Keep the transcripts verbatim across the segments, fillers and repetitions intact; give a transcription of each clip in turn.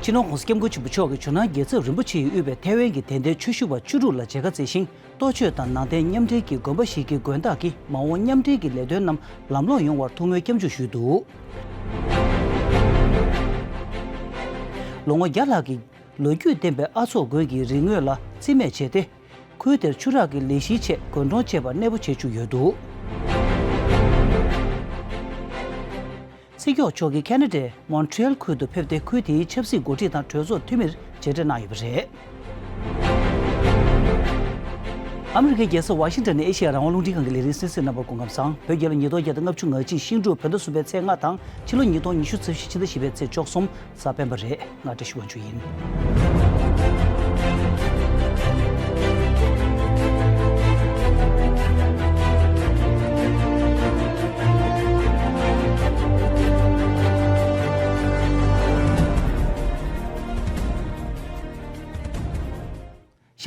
སྤྱི་ནོར་༧གོང་ས་༧སྐྱབས་མགོན་ཆེན་པོ་མཆོག་གིས་ཇོ་ནང་རྒྱལ་ཚབ་རིན་པོ་ཆེ་ཡི་དབུས་པའི་ཐའེ་ཝན་གྱི་དད་ལྡན་ཆོས་ཞུ་བ་བཅུ་དྲུག་ལ་མཇལ་ཁ་བསྩལ་ཞིང་། གཏོ་མཆོད་དང་ནང་བསྟན་མཉམ་འབྲེལ་གྱི་དགོན་པ་ཞིག་གི་དགོན་བདག་གིས་མ་འོངས་མཉམ་འབྲེལ་གྱི་ལས་དོན་རྣམས་ལམ་ལྷོང་ཡོང་བར་ཐུགས་སྨོན་སྐྱབས་འཇུག་ཞུས་འདུག་ལོ་ངོ་བརྒྱ་ལྷག་གི་ལོ་རྒྱུས་ལྡན་པའི་ཨ་ཚོགས་དགོན་གྱི་རིག་དངོས་ལ་རྩིས་མེད་བྱས་ཏེ། ཁུལ་དེར་ཆུ་རགས་ཀྱི་ལས་གཞིའི་ཆེད་དགོན་གྲོང་བཅས་པར་གནས་སྤོ་བྱེད་བཅུག་ཡོད་འདུག་སྲིད་སྐྱོང་མཆོག་གིས་ཁ་ན་ཌའི་མོན་ཊི་རི་ཡལ་ཁུལ་དུ་ཕེབས་ཏེ། ཁུལ་དེའི་ཆབ་སྲིད་འགོ་ཁྲིད་དང་གྲོས་ཚོགས་འཐུས་མིར་མཇལ་འཕྲད་གནང་ཡོད་པ་རེད། ཨ་མི་རི་ཀའི་རྒྱལ་ས་ཝ་ཤིང་ཊོན་ནས་ཨེ་ཤེ་ཡ་རང་དབང་རླུང་འཕྲིན་ཁང་གི་ལས་རིམ་གསན་གཟིགས་གནང་བར་སྐུ་ཁམས་བཟང་། བོད་རྒྱལ་ལོ་ཉིས་སྟོང་བརྒྱ་དང་ལྔ་བཅུ་ང་གཅིག་ཤིང་འབྲུག་བོད་ཟླ་གསུམ་པའི་ཚེས་ལྔ་དང་། ཕྱི་ལོ་ཉིས་སྟོང་ཉི་ཤུ་རྩ་བཞི་ཕྱི་ཟླ་བཞི་པའི་ཚེས་བཅུ་གསུམ་གཟའ་སྤེན་པ་རེད། ང་བཀྲ་ཤིས་དབང་ཕྱུག་ཡིན།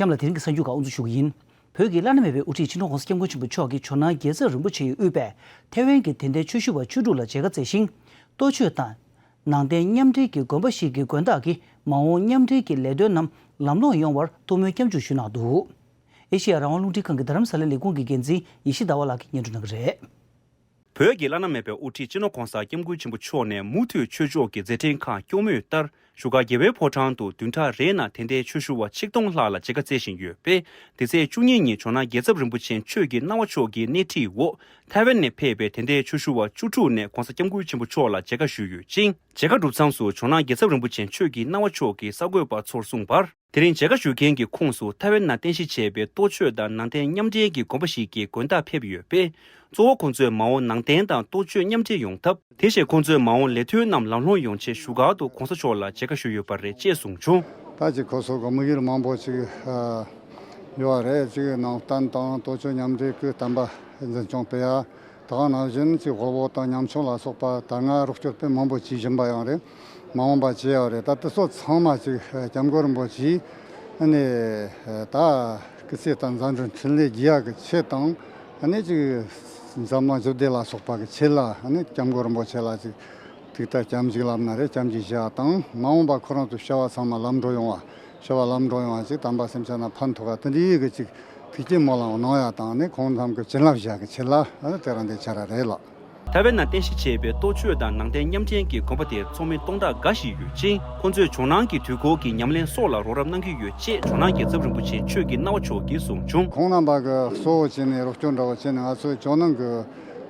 གཤམ་ལ་དེ་རིང་གི་གསར་འགྱུར་ཁག་དབུ་འཛུགས་ཞུ་གི་ཡིན། བོད་ཀྱི་བླ་ན་མེད་པའི་དབུ་ཁྲིད་སྤྱི་ནོར་༧གོང་ས་༧སྐྱབས་མགོན་ཆེན་པོ་མཆོག་གིས་ཇོ་ནང་རྒྱལ་ཚབ་རིན་པོ་ཆེ་ཡི་དབུས་པའི་ཐའེ་ཝན་གྱི་དད་ལྡན་ཆོས་ཞུ་བ་བཅུ་དྲུག་ལ་མཇལ་ཁ་བསྩལ་ཞིང་། གཏོ་མཆོད་དང་། ནང་བསྟན་མཉམ་འབྲེལ་གྱི་དགོན་པ་ཞིག་གི་དགོན་བདག་གིས་མ་འོངས་མཉམ་འབྲེལ་གྱི་ལས་དོན་རྣམས་ལམ་ལྷོང་ཡོང་བར་ཐུགས་སྨོན་སྐྱབས་འཇུག་ཞུས་གནང་འདུག་ཨེ་ཤེ་ཡ་རང་དབང་རླུང་འཕྲིན་ཁང་གི་རྡ་རམ་ས་ལའི་ལས་ཁུངས་ཀྱི་འགན་འཛིན་ཡེ་ཤེས་ཟླ་བ་ལགས་ཀྱིས་སྙན་སྒྲོན་གནང་གི་རེད། བོད་ཀྱི་བླ་ན་མེད་པའི་དབུ་ཁྲིད་སྤྱི་ནོར་༧གོང་ས་༧སྐྱབས་མགོན་ཆེན་པོ་མཆོག་ནས་མུ་མཐུད་ཆོས་ཕྱོགས་ཀྱི་མཛད་འཕྲིན་ཁག་སྐྱོང་མུས་ལྟར། བཞུགས་སྒར་རྒྱལ་བའི་ཕོ་བྲང་དུ་བདུན་ཕྲག་རེའི་ནང་དད་ལྡན་ཆོས་ཞུ་བ་ཆིག་སྟོང་ལྷག་ལ་མཇལ་ཁ་བསྩལ་བཞིན་ཡོད་པས། འདི་ཚེས་བཅུ་གཉིས་ཉིན་ཇོ་ནང་རྒྱལ་ཚབ་རིན་པོ་ཆེ་ཆོས་ཀྱི་སྣང་བ་མཆོག་གི་སྣེ་ཁྲིད་འོག་ཐའེ་ཝན་ནས་ཕེབས་པའི་དད་ལྡན་ཆོས་ཞུ་བ་བཅུ་དྲུག་ནས་༧གོང་ས་༧སྐྱབས་མགོན་ཆེན་པོ་མཆོག་ལ་མཇལ་ཁ་ཞུས་ཡོད་ཅིང་། མཇལ་ཁ་གྲུབ་མཚམས་སུ་ཇོ་ནང་རྒྱལ་ཚབ་རིན་པོ་ཆེ་ཆོས་ཀྱི་སྣང་བ་མཆོག་གིས་གསར་འགོད་པ་ཚོར་གསུངས་པར། དེ་རིང་མཇལ་ཁ་ཞུ་མཁན་གྱི་ཁོངས་སུ་ཐའེ་ཝན་ནང་རྟེན་གཞི་བྱས་པའི་གཏོ་མཆོད་དང་ནང་བསྟན་མཉམ་འབྲེལ་གྱི་དགོན་པ་ཞིག་གི་དགོན་བདག་ཕེབས་ཡོད་པས། གཙོ་བོ་ཁོང་ཚོས་མ་འོངས་ནང་བསྟན་དང་གཏོ་མཆོད་མཉམ་འབྲེལ་ཡོང་ཐབས། དེ་བཞིན་ཁོང་ཚོས་མ་འོངས་ལས་དོན་རྣམས་ལམ་ལྷོང་ཡོང་ཆེད་བཞུགས་སྒར་དུ་༧གོང་ས་མཆོག་ལ་མཇལ་ཁ་ཞུས་ཡོད་པ་རེད་ཅེས་གསུངས་བྱུང་། ད་ཅིག་ཁོ་ཚོ་གི་དམིགས་ཡུལ་མང་པོ་ཅིག་ཡོད་རེད། ཅིག་ནང་བསྟན་དང་གཏོ་མཆོད་མཉམ་འབྲེལ་གྱི་བསྟན་པ་འཛིན་སྐྱོང་སྤེལ་ཡ། དེ་ག་ནང་བཞིན་གྱི་དབུལ་པོ་དང་ཉམ་ཆུང་ལ་སོགས་པ་ད་སྔ་རོགས་སྐྱོར་དཔེ་མང་པོ་བྱེད་བཞིན་པ་ཡང་རེད། མ་འོངས་པ་བྱེད་ཡ་རེད། ད་དེ་ཚོ་ཚང་མ་ཅིག་སྐྱབས་མགོན་རིན་པོ་ཆེས་ནས་ད་སྐུ་ཚེ་དང་མཛད་འཕྲིན་འཕྲིན་ལས་རྒྱས་ཡ་གི་ཆེད་དང་ནས་ཅིག་འཛམ་གླིང་ཞི་བདེ་ལ་སོགས་པ་གི་ཆེད་ལ་ནས་སྐྱབས་མགོན་རིན་པོ་ཆེ་ལ་ཅིག་ཐུགས་ད་སྐྱབས་འཇུག་ལབ་ན་རེད། སྐྱབས་འཇུག་བྱེད་ཡ་དང་མ་འོངས་པ་ཁོ་རང་ཚོའི་བྱ་བ་ཚང་མ་ལམ་འགྲོ་ཡོང་བ། བྱ་བ་ལམ་འགྲོ་ཡོང་བ་ཅིག་དམ་པ་སེམས་ཅན་རྣམས་ཕན་ཐོགས་པ་དེ་འདྲའི་གི་ཅིག་ཐུགས་བསྐྱེད་སྨོན་ལམ་གནང་ཡ་དང་ནི་ཁོང་རྣམས་ཀྱི་བྱིན་རླབས་བཞག་གི་ཆེད་ལ་ཨ་ནི་དེ་རང་དེ་ཆ་ར་རེད་ལགས། ཐའེ་ཝན་ནང་རྟེན་གཞི་བྱས་པའི་གཏོ་མཆོད་དང་ནང་བསྟན་མཉམ་འབྲེལ་གྱི་དགོན་པ་དེར་ཚོགས་མི་སྟོང་ཕྲག་འགའ་ཞིག་ཡོད་ཅིང་། ཁོང་ཚོས་ཇོ་ནང་གི་དུས་འཁོར་གྱི་ཉམས་ལེན་སོགས་ལ་རོགས་རམ་གནང་གི་ཡོད་ཅེས་ཇོ་ནང་རྒྱལ་ཚབ་རིན་པོ་ཆེ་ཆོས་ཀྱི་སྣང་བ་མཆོག་གིས་གསུངས་བྱུང་། ཁོང་རྣམ་པ་གི་གཙོ་བོ་བྱས་ནས་རོགས་སྐྱོར་འདྲ་བོ་བྱས་ནས་ང་ཚོའི་ཇོ་ནང་གི་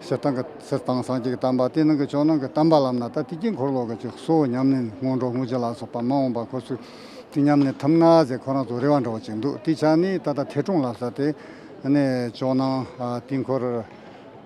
སྤྱིར་བཏང་གི་སྤྱིར་བཏང་སངས་རྒྱས་ཀྱི་བསྟན་པ་དེ་ནང་གི་ཇོ་ནང་གི་བསྟན་པ་ལབ་ན་ད་དུས་ཀྱི་འཁོར་ལོ་གི་ཅིག་གཙོ་བོ་ཉམས་ལེན་སྔོན་འགྲོ་དངོས་གཞི་ལ་སོགས་པ་མ་འོངས་པ་ཁོ་ཚོས་དེ་ཉམས་ལེན་ཐུབ་ན་ཟེར་ཁོ་རང་ཚོ་རེ་བ་འདྲ་བོ་ཅིག་འདུག་དེ་ཆ་ནས་ད་ལྟ་ཐད་སྒྲུང་ལབ་ས་དེ་ནས་ཇོ་ནང་དུས་འཁོར་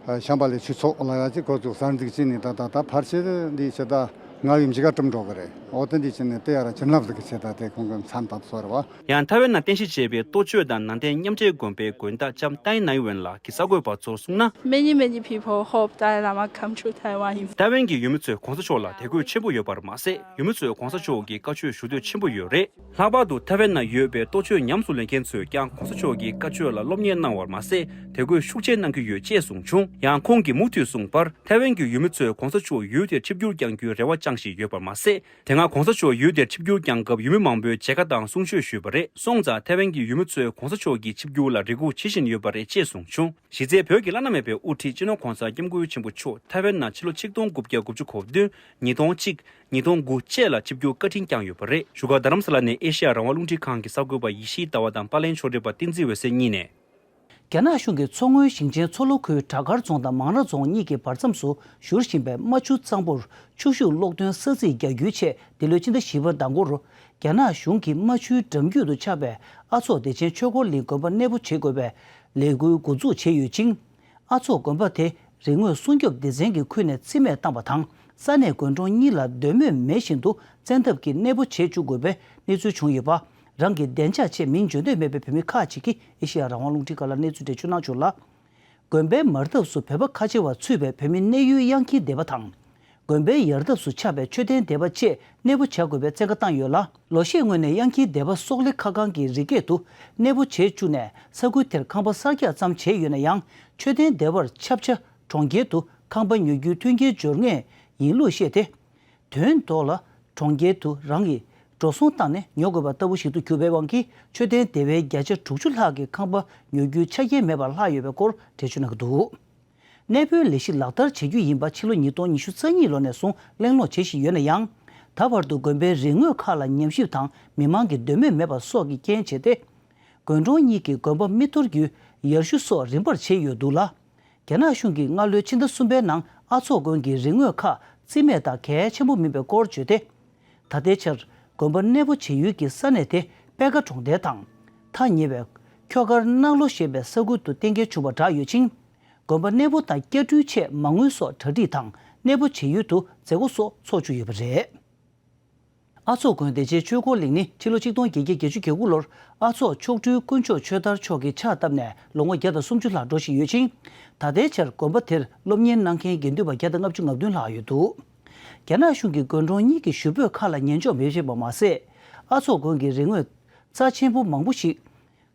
ཤམྦྷ་ལའི་ཆོས་ཚོགས་ལ་ཡ་ཅིག་ཁོ་ཚོས་གསར་འཛུགས་བྱས་ནས་ད་ད་ད་ཕལ་ཆེར་འདི་ཕྱི་ཟླ་ལྔ་པའི་མཇུག་ཁ་གྲུབ་འགྲོ་གི་རེད། འོ་དེ་འདི་བྱས་ནས་དེ་ཡ་ར་བྱིན་རླབས་ཟིག་གི་ཆེད་ད་དེ་ཁོང་གི་མཚམས་དང་སོ་རེད་བ། ཡང་ཐའེ་ཝན་ནང་རྟེན་གཞི་བྱས་པའི་གཏོ་མཆོད་དང་ནང་བསྟན་མཉམ་འབྲེལ་དགོན་པའི་དགོན་བདག་ལྕམ་ཏའི་ནའི་ཝན་ལགས་ཀྱིས་གསར་འགོད་པ་ཚོར་གསུངས་ན། Many, many people hope Dalai Lama come to Taiwan. ཐའེ་ཝན་གྱི་ཡུལ་མི་ཚོས་གོང་ས་མཆོག་ལ་དད་གུས་ཆེན་པོ་ཡོད་པར་མ་ཟད། ཡུལ་མི་ཚོས་གོང་ས་མཆོག་གི་བཀའ་ཆོས་ཞུ་འདོད་ཆེན་པོ་ཡོད་རེད། ལྷག་པར་དུ་ཐའེ་ཝན་ནང་ཡོད་པའི་གཏོ་མཆོད་ཉམས་སུ་ལེན་མཁན་ཚོས་ཀྱང་གོང་ས་མཆོག་གི་བཀའ་ཆོས་ལ་སློབ་གཉེར་གནང་བར་མ་ཟད། དད་གུས་ཤུགས་ཆེ་གནང་གི་ཡོད་ཅེས་གསུངས་བྱུང་། ཡང་ཁོང་གིས་མུ་མཐུད་གསུངས་པར། ཐའེ་ཝན་གྱི་ཡུལ་མི་ཚོས་གོང་ས་མཆོག་ཡུལ་དེར་ཆིབས་བསྒྱུར་བསྐྱང་རྒྱུའི་རེ་བ་བཅངས་བཞིན་ཡོད་པར་མ་ཟད། དེ་སྔ་གོང་ས་མཆོག་ཡུལ་དེར་ཆིབས་བསྒྱུར་བསྐྱང་སྐབས་ཡུལ་མི་མང་པོས་མཇལ་ཁ་དང་གསུང་ཆོས་ཞུས་པ་རེད། སོང་ཙང་ཐའེ་ཝན་གྱི་ཡུལ་མི་ཚོས་གོང་ས་མཆོག་གི་ཆིབས་བསྒྱུར་ལ་རེ་སྒུག་བྱེད་བཞིན་ཡོད་པ་རེད་ཅེས་གསུངས་བྱུང་། གཞི་རྩའི་བོད་ཀྱི་བླ་ན་མེད་པའི་དབུ་ཁྲིད་སྤྱི་ནོར་གོང་ས་སྐྱབས་མགོན་ཆེན་པོ་མཆོག་ཐའེ་ཝན་ནང་ཕྱི་ལོ་ཆིག་སྟོང་དགུ་བརྒྱ་དགུ་བཅུ་གོ་བདུན། ཉིས་སྟོང་གཅིག་ཉིས་སྟོང་དགུ་བཅས་ལ་ཆིབས་བསྒྱུར་བཀའ་དྲིན་བསྐྱངས་ཡོད་པ་རེད། བཞུགས་སྒར་རྡ་རམ་ས་ལ་ནས་ཨེ་ཤེ་ཡ་རང་དབང་རླུང་འཕྲིན་ཁང་གི་གསར་འགོད་པ་ཡེ་ཤེས་ཟླ་བ་དང་པར་ལེན་ཕྱོགས་སྒྲིག་པ་བསྟན་འཛིན་འོད་ཟེར་གཉིས་ནས། རྒྱ་ནག་གཞུང་གིས་མཚོ་སྔོན་ཞིང་ཆེན་མཚོ་ལྷོ་ཁུལ་བྲག་དཀར་རྫོང་དང་མང་ར་རྫོང་གཉིས་ཀྱི་བར་མཚམས་སུ་བཞུར་བཞིན་པའི་རྨ་ཆུ་གཙང་པོར་ཆུ་ཤུགས་གློག་ཐོན་ས་རྩིས་རྒྱག་རྒྱུའི་ཆེད་འདི་ལོའི་ཕྱི་ཟླ་བཞི་པའི་ཟླ་འགོར། རྒྱ་ནག་གཞུང་གིས་རྨ་ཆུའི་འགྲམ་རྒྱུད་དུ་ཆགས་པའི་ཨ་ཚོགས་བདེ་ཆེན་ཆོས་འཁོར་གླིང་དགོན་པ་གནས་སྤོ་བྱེད་དགོས་པའི་ལས་འགུལ་འགོ་འཛུགས་བྱས་ཡོད་ཅིང་། ཨ་ཚོགས་དགོན་པ་དེ་རིག་དངོས་སྲུང་སྐྱོབ་སྡེ་ཚན་གྱི་ཁུལ་ནས་རྩིས་མེད་བཏང་བ་དང་། ས་གནས་དགོན་གྲོང་གཉིས་ལ་འདོད་མོས་མེད་བཞིན་དུ་བཙན་ཐབས་ཀྱིས་གནས་སྤོ་བྱེད་བཅུག་དགོས་པའི་གནས་ཚུལ་བྱུང་ཡོད་པ། རང་གི་བདེ་འཇགས་ཆེད་མིང་བརྗོད་འདོད་མེད་པའི་བོད་མི་ཁག་ཅིག་གིས་ཨེ་ཤེ་ཡ་རང་དབང་རླུང་འཕྲིན་ཁང་ལ་གནས་ཚུལ་འགྲེལ་བརྗོད་གནང་བྱུང་ལ། དགོན་པའི་མར་ཐབས་སུ་བོད་པ་ཁ་ཆེ་བ་ཚུད་པའི་བོད་མི་གནས་ཡུལ་གཡང་འཁྱིལ་སྡེ་པ་དང་། དགོན་པའི་ཡར་ཐབས་སུ་ཆགས་པའི་མཆོད་རྟེན་སྡེ་པ་བཅས་གནས་སྤོ་བྱ་དགོས་པའི་བཙན་བཀའ་བཏང་ཡོད་ལ། ལོ་ཤས་སྔོན་ནས་གཡང་འཁྱིལ་སྡེ་པ་སོག་ལེ་ཁ་ཁང་གི་རི་སྐེད་དུ་གནས་སྤོ་བྱེད་བཅུག་ནས། ས་ཁུལ་དེར་ཁང་པ་གསར་རྒྱག་ཙམ་བྱས་ཡོད་ན་ཡང་། མཆོད་རྟེན་སྡེ་པར་ཆབ་ཆ་གྲོང་ཁྱེར་དུ་ཁང་པ་ཉོ་རྒྱུའི་མཐུན་རྐྱེན་སྦྱོར་ངེས་ཡིན་ལུགས་བཤད་དེ། དོན་ཐོག་ལ་གྲོང་ཁྱེར་དུ་རང་གི་ འགྲོ་སོང་བཏང་ནས་ཉོ་དགོས་པ་ལྟ་བུ་ཞིག་ཏུ་གྱུར་པའི་དབང་གིས། མཆོད་རྟེན་དེ་བས་བརྒྱ་ཆ་དྲུག་ཅུ་ལྷག་གི་ཁང་པ་ཉོ་རྒྱུའི་ཆ་རྐྱེན་མེད་པར་ལྷག་ཡོད་པའི་སྐོར་འགྲེལ་བརྗོད་གནང་གི་འདུག་གནས་སྤོའི་ལས་གཞི་ལག་བསྟར་བྱ་རྒྱུ་ཡིན་པ་ཕྱི་ལོ་ཉིས་སྟོང་ཉི་ཤུ་རྩ་གཉིས་ལོ་ནས་བཟུང་གླེང་སློང་བྱེད་བཞིན་ཡོད་ན་ཡང་། ད་བར་དུ་དགོན་པའི་རིག་དངོས་ཁག་ལ་ཉམས་ཞིབ་དང་མི་མང་གི་འདོད་མོས་མེད་པ་སོགས་ཀྱི་རྐྱེན་བྱས་ཏེ། དགོན་གྲོང་གཉིས་ཀྱི་དགོན་པ་མི་གཏོར་རྒྱུའི་ཡར་ཞུ་སོགས་རིམ་པར་བྱས་ཡོད་འདུག་ལ། རྒྱ་ནག་གཞུང་གིས་སྔ་ལོའི་ཕྱི་ཟླ་གསུམ་པའི་ནང་ཨ་ཚོགས་དགོན་གྱི་རིག་དངོས་ཁག་རྩིས་མེད་དང་གལ་ཆེན་པོ་མིན་པའི་སྐོར་བརྗོད་དེ། ད་ལྟའི་ཆར་དགོན་པ་གནས་སྤོ་བྱེད་ཡུལ་གྱི་ས་གནས་དེ་པད་དཀར་གྲོང་རྡལ་དང་། ཐག་ཉེ་བའི་ཁྱོ་གར་གནག་ལོ་ཞེས་པའི་ས་ཁུལ་དུ་གཏན་འཁེལ་བྱུང་བ་བསྒྲགས་ཡོད་ཅིང་། དགོན་པ་གནས་སྤོ་དང་བསྐྱར་སྐྲུན་ཆེད་མ་དངུལ་སོགས་གྲ་སྒྲིག་དང་གནས་སྤོ་བྱེད་ཡུལ་དུ་མཛད་སྒོ་སོགས་འཚོགས་བཅུག་ཡོད་པ་རེད། ཨ་ཚོགས་དགོན་བདེ་ཆེན་ཆོས་འཁོར་གླིང་ནི་ཕྱི་ལོ་ཆིག་སྟོང་བརྒྱད་བརྒྱ་བརྒྱད་ཅུ་གྱ་དགུ་ལོར་ཨ་ཚོགས་མཆོག་སྤྲུལ་དཀོན་མཆོག་ཆོས་དར་མཆོག་གིས་ཕྱག་བཏབ་ནས་ལོ་ངོ་བརྒྱ་དང་སུམ་ཅུ་ལྷག་འགྲོ་བཞིན་ཡོད་ཅིང་། ད་ལྟའི་ཆར་དགོན་པ་དེར་སློབ་གཉེར་གནང་མཁན་དགེ་འདུན་པ་བརྒྱ་དང་ལྔ་བཅུ་ང་བདུན་ལྷག་ཡོད་འདུག་རྒྱ་ནག་གཞུང་གིས་དགོན་གྲོང་གཉིས་ཀྱི་ཞུ་འབོད་ཁག་ལ་ཉན་འཇོག་མི་བྱེད་པ་མ་ཟད། ཨ་ཚོགས་དགོན་གྱི་རིག་དངོས་རྩ་ཆེན་པོ་མང་པོ་ཞིག་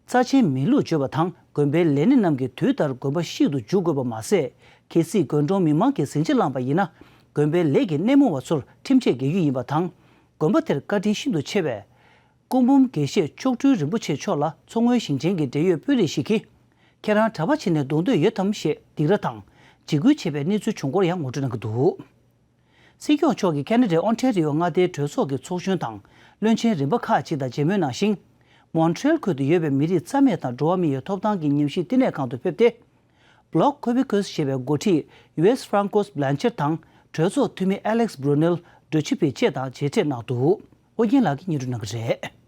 རྩ་ཆེན་མིན་ལུགས་བརྗོད་པ་དང་། དགོན་པའི་ལས་སྣེ་རྣམས་ཀྱིས་དུས་ལྟར་དགོན་པ་བཤིག་ཏུ་འཇུག་དགོས་པ་མ་ཟད། གལ་སྲིད་དགོན་གྲོང་མི་མང་གིས་ཟིང་ཆ་བསླངས་པ་ཡིན་ན། དགོན་པའི་ལས་ཀྱི་སྣེ་མོ་བ་ཚོར་ཁྲིམས་ཆད་འགེལ་རྒྱུ་ཡིན་པ་དང་། དགོན་པ་དེར་བཀའ་དྲིན་ཤིན་ཏུ་ཆེ་བའི་སྐུ་འབུམ་དགེ་བཤེས་མཆོག་སྤྲུལ་རིན་པོ་ཆེ་མཆོག་ལ་མཚོ་སྔོན་ཞིང་ཆེན་གྱི་འབྲེལ་ཡོད་དཔོན་རིགས་ཤིག་གིས། ཁྱེད་རང་གྲྭ་པ་བྱས་ནས་གདོང་གཏོད་ཡོད་དམ་ཞེས་སྡིགས་ར་དང་། འཇིགས་སྐུལ་བྱས་པའི་གནས་ཚུལ་བྱུང་སྐོར་ཡང་ངོ་སྤྲོད་གནང་གི་འདུག་སྲིད་སྐྱོང་མཆོག་གིས་ཁ་ན་ཌའི་ཨོན་ཊེ་རི་ཡོ་མངའ་སྡེའི་གྲོས་ཚོགས་ཀྱི་ཚོགས་གཞོན་དང་། བློན་ཆེན་རིམ་པ་ཁག་ཅིག་དང་མཇལ་མོལ་གནང་ཞིང་། མོན་ཊི་རེལ་ཁུལ་དུ་ཡོད་པའི་མི་རིགས་རྩ་མེད་དང་འགྲོ་བ་མིའི་ཐོབ་ཐང་གི་ཉམས་ཞིབ་བསྟི་གནས་ཁང་དུ་ཕེབས་ཏེ། Bloc Québécois ཞེས་པའི་འགོ་ཁྲིད་ཡུ་ཨེས་ཧྥ་རན་ཀོས་བྷི་ལན་ཆེར་དང་། གྲོས་ཚོགས་འཐུས་མི་ཨ་ལེགས་སྦྲུ་ནེལ་ཌོ་ཆི་པི་བཅས་དང་མཇལ་འཕྲད་གནང་འདུག་ཨོ་རྒྱན་ལགས་ཀྱིས་སྙན་སྒྲོན་གནང་གི་རེད།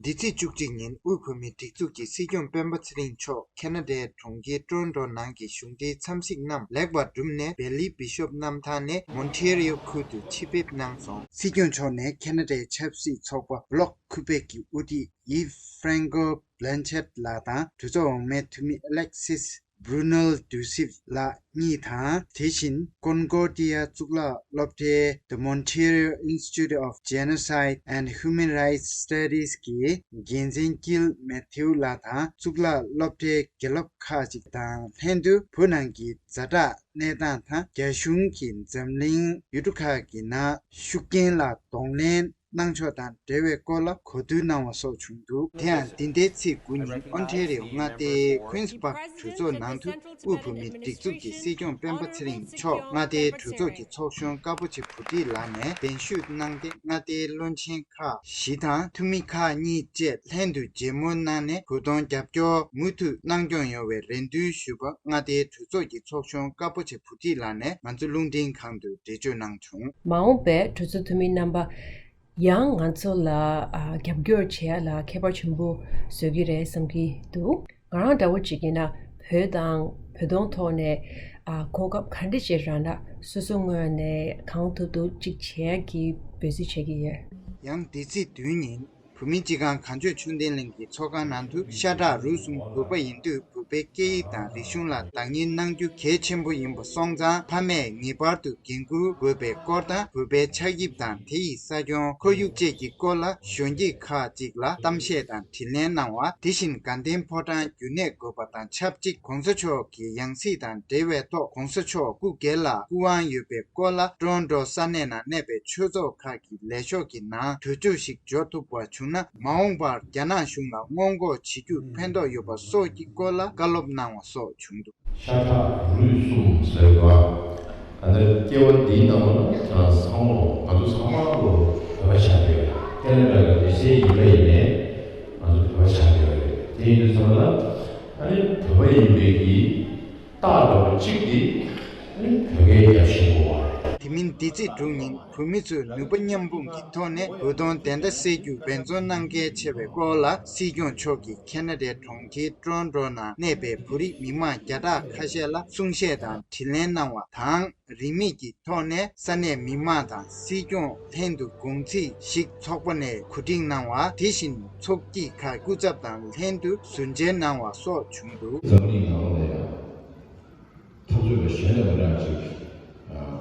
འདི་ཚེས་བཅུ་གཅིག་ཉིན་དབུས་བོད་མིའི་སྒྲིག་འཛུགས་ཀྱི་སྲིད་སྐྱོང་སྤེན་པ་ཚེ་རིང་མཆོག་ཁེ་ན་ཌའི་གྲོང་ཁྱེར་ཊོ་རོན་ཊོ་ནང་གི་གཞུང་འབྲེལ་འཚམས་གཟིགས་རྣམས་ལེགས་པར་གྲུབ་ནས། བེ་ལི་བི་ཤོབ་གནམ་ཐང་ནས་མོན་ཊེ་རི་ཡོ་ཁུལ་དུ་ཆིབས་ཕེབས་གནང་སོང་། སྲིད་སྐྱོང་མཆོག་ནས་ཁེ་ན་ཌའི་ཆབ་སྲིད་ཚོགས་པ་Bloc Québec གི་དབུ་ཁྲིད་ཡིབ་ཧྥ་རན་ཀོ་བྷི་ལན་ཆེར་ལགས་དང་། གྲོས་ཚོགས་འོག་མའི་འཐུས་མི་ཨ་ལེག་སིས་བྷྲུ་ནེལ་ཌུ་སིབ་ལགས་གཉིས་དང་། དེ་བཞིན་Concordia གཙུག་ལག་སློབ་གྲྭའི་The Montreal Institute of Genocide and Human Rights Studies གི་འགན་འཛིན་ཀིལ་མེ་ཐིའུ་ལགས་དང་། གཙུག་ལག་སློབ་གྲྭའི་དགེ་སློབ་ཁག་ཅིག་དང་ལྷན་དུ། བོད་ནང་གི་ཛ་དྲག་གནས་སྟངས་དང་། རྒྱ་གཞུང་གིས་འཛམ་གླིང་ཡུལ་གྲུ་ཁག་གི་ནང་ཤུགས་རྐྱེན་ལ་གདོང་ལེན་གནང་ཕྱོགས་དང་འབྲེལ་བའི་སྐོར་ལ་གོ་བསྡུར་གནང་བ་སོགས་བྱུང་འདུག་དེ་ཡང་འདི་ཟླའི་ཚེས་དགུ་ཉིན་ཨོན་ཊེ་རི་ཡོ་མངའ་སྡེའི་Queens Park གྲོས་ཚོགས་ནང་དུ། དབུས་བོད་མིའི་སྒྲིག་འཛུགས་ཀྱི་སྲིད་སྐྱོང་སྤེན་པ་ཚེ་རིང་མཆོག་མངའ་སྡེའི་གྲོས་ཚོགས་ཀྱི་ཚོགས་གཞོན་དཀར་པོ་ཆེ་བུ་ཁྲིད་ལགས་ནས་གདན་ཞུ་གནང་སྟེ། མངའ་སྡེའི་བློན་ཆེན་ཁག་བཞི་དང་འཐུས་མི་ཁག་གཉིས་བཅས་ལྷན་དུ་མཇལ་མོལ་གནང་ནས། བོད་དོན་རྒྱབ་སྐྱོར་མུ་མཐུད་གནང་སྐྱོང་ཡོང་བའི་རེ་འདུན་ཞུས་པ། མངའ་སྡེའི་གྲོས་ཚོགས་ཀྱི་ཚོགས་གཞོན་དཀར་པོ་ཆེ་བུ་ཁྲིད་ལགས་ནས་ང་ཚོ་རླུང་འཕྲིན་ཁང་དུ་འགྲེལ་བརྗོད་གནང་བྱུང་། མ་འོངས་པའི་གྲོས་ཚོགས་འཐུས་མི་རྣམ་པ། ཡང་ང་ཚོ་ལ་ཨ་རྒྱབ་སྐྱོར་བྱེད་ཡ་ལ་ཁྱད་པར་ཆེན་པོ་བཟོ་གི་རེད་བསམ་གྱི་འདུག་ང་རང་འདྲ་བོ་ཅིག་ཡིན་ན་བོད་དང་བོད་དོན་ཐོག་ནས་ཨ་གོ་སྐབས་ག་འདྲ་ཅིག་རག་ན་སོ་སོ་ངོས་ནས་གང་ཐུབ་ཐུབ་ཅིག་བྱེད་ཡ་གི་འབད་བརྩོན་བྱེད་ཀྱི་ཡོད། ཡང་འདི་ཚེས་བདུན་ཉིན། བོད་མིའི་སྤྱི་ཁང་གངས་ལྗོངས་ཆོས་ལྡན་གླིང་གི་ཚོགས་ཁང་ནང་དུ། ཤ་ཁྲག་རུས་གསུམ་བོད་པ་ཡིན་དུས། བོད་པའི་སྐད་ཡིག་དང་རིག་གཞུང་ལ་བདག་གཉེར་གནང་རྒྱུ་གལ་ཆེན་པོ་ཡིན་པ་སོང་ཙང་། ཕ་མས་ངེས་པར་དུ་འགན་འཁུར་དགོས་པའི་སྐོར་དང་། བོད་པའི་ཆགས་དབྱིབས་དང་དེ་ཡི་ས་ཁྱོན། ཁོར་ཡུག་བཅས་ཀྱི་སྐོར་ལ་གཞོན་སྐྱེས་ཁག་ཅིག་ལ་གཏམ་བཤད་དང་དྲིས་ལན་གནང་བ། དེ་བཞིན་དགའ་ལྡན་ཕོ་བྲང་རྒྱུན་གནས་དགོས་པ་དང་ཆབས་ཅིག་གོང་ས་མཆོག་གི་ཡང་སྲིད་དང་འབྲེལ་བའི་ཐོག་གོང་ས་མཆོག་སྐུ་སྒེར་ལ་སྐུ་དབང་ཡོད་པའི་སྐོར་ལ། ཊོ་རོན་ཊོ་ས་གནས་ནང་གནས་པའི་ཆོས་ཚོགས་ཁག་གི་ལས་ཤོག་གི་ནང་གྲོས་ཆོད་ཞིག་འཇོག་ཐུབ་པ་བྱུང་ན། མ་འོངས་པར་རྒྱ་ནག་གཞུང་ལ་སྔོན་འགོག་བྱེད་རྒྱུར་ཕན་ཐོགས་ཡོད་པ་སོགས་ཀྱི་སྐོར་ལ་བཀའ་སློབ་གནང་བ་སོགས་བྱུང་འདུག་ཤ་ཁྲག་རུས་གསུམ་ཟེར་བ། ད་ལྟ་སྐྱེ་བ་འདིའི་ནང་ལ་ང་ཚང་མ་ང་ཚོ་ཚང་མ་ལོ་བོད་པ་ཆགས་ཡོད། ཁེ་ན་ཌ་གི་མི་སེར་ཡིན་པ་ཡིན་ནའི་ང་ཚོ་བོད་པ་ཆགས་ཡོད་རེད། དེ་ཡིན་དུས་ཙམ་ལ་ཨ་ནི་བོད་པ་ཡིན་པའི་གི་རྟགས་འདྲ་པོ་གཅིག་དེ་ཨ་ནི་བོད་སྐད་རྒྱབ་ཤིང་གོ་བ་རེད། དེ་མིན་འདི་ཚེས་དྲུག་ཉིན་བོད་མི་ཚོས་ནུས་པ་མཉམ་སྤུངས་ཀྱི་ཐོག་ནས་བོད་དོན་བདེན་མཐའ་གསལ་རྒྱུར་འབད་བརྩོན་གནང་གལ་ཆེ་བའི་སྐོར་ལ། སྲིད་སྐྱོང་མཆོག་གིས་ཁེ་ན་ཌའི་གྲོང་ཁྱེར་ཊོ་རོན་ཊོ་ནང་གནས་པའི་བོད་རིགས་མི་མང་བརྒྱ་ཕྲག་ཁ་ཤས་ལ་གསུང་བཤད་དང་དྲིས་ལན་གནང་བ་དང་། རིན་མེད་ཀྱི་ཐོག་ནས་ས་གནས་མི་མང་དང་སྲིད་སྐྱོང་ལྷན་དུ་དགོང་ཚིགས་ཤིག་ཚོགས་པ་ནས་གོ་སྒྲིག་གནང་བ། དེ་བཞིན་ཚོགས་སྐྱིད་ཁག་སྐུ་ཚབ་དང་ལྷན་དུ་ཟུར་མཇལ་གནང་བ་སོགས་བྱུང་འདུག་འཛམ་གླིང་ནང་ལོགས་ལ་ཡང་འཐབ་རྩོད་པ་གཞན་དང་མི་འདྲ་བ་ཅིག་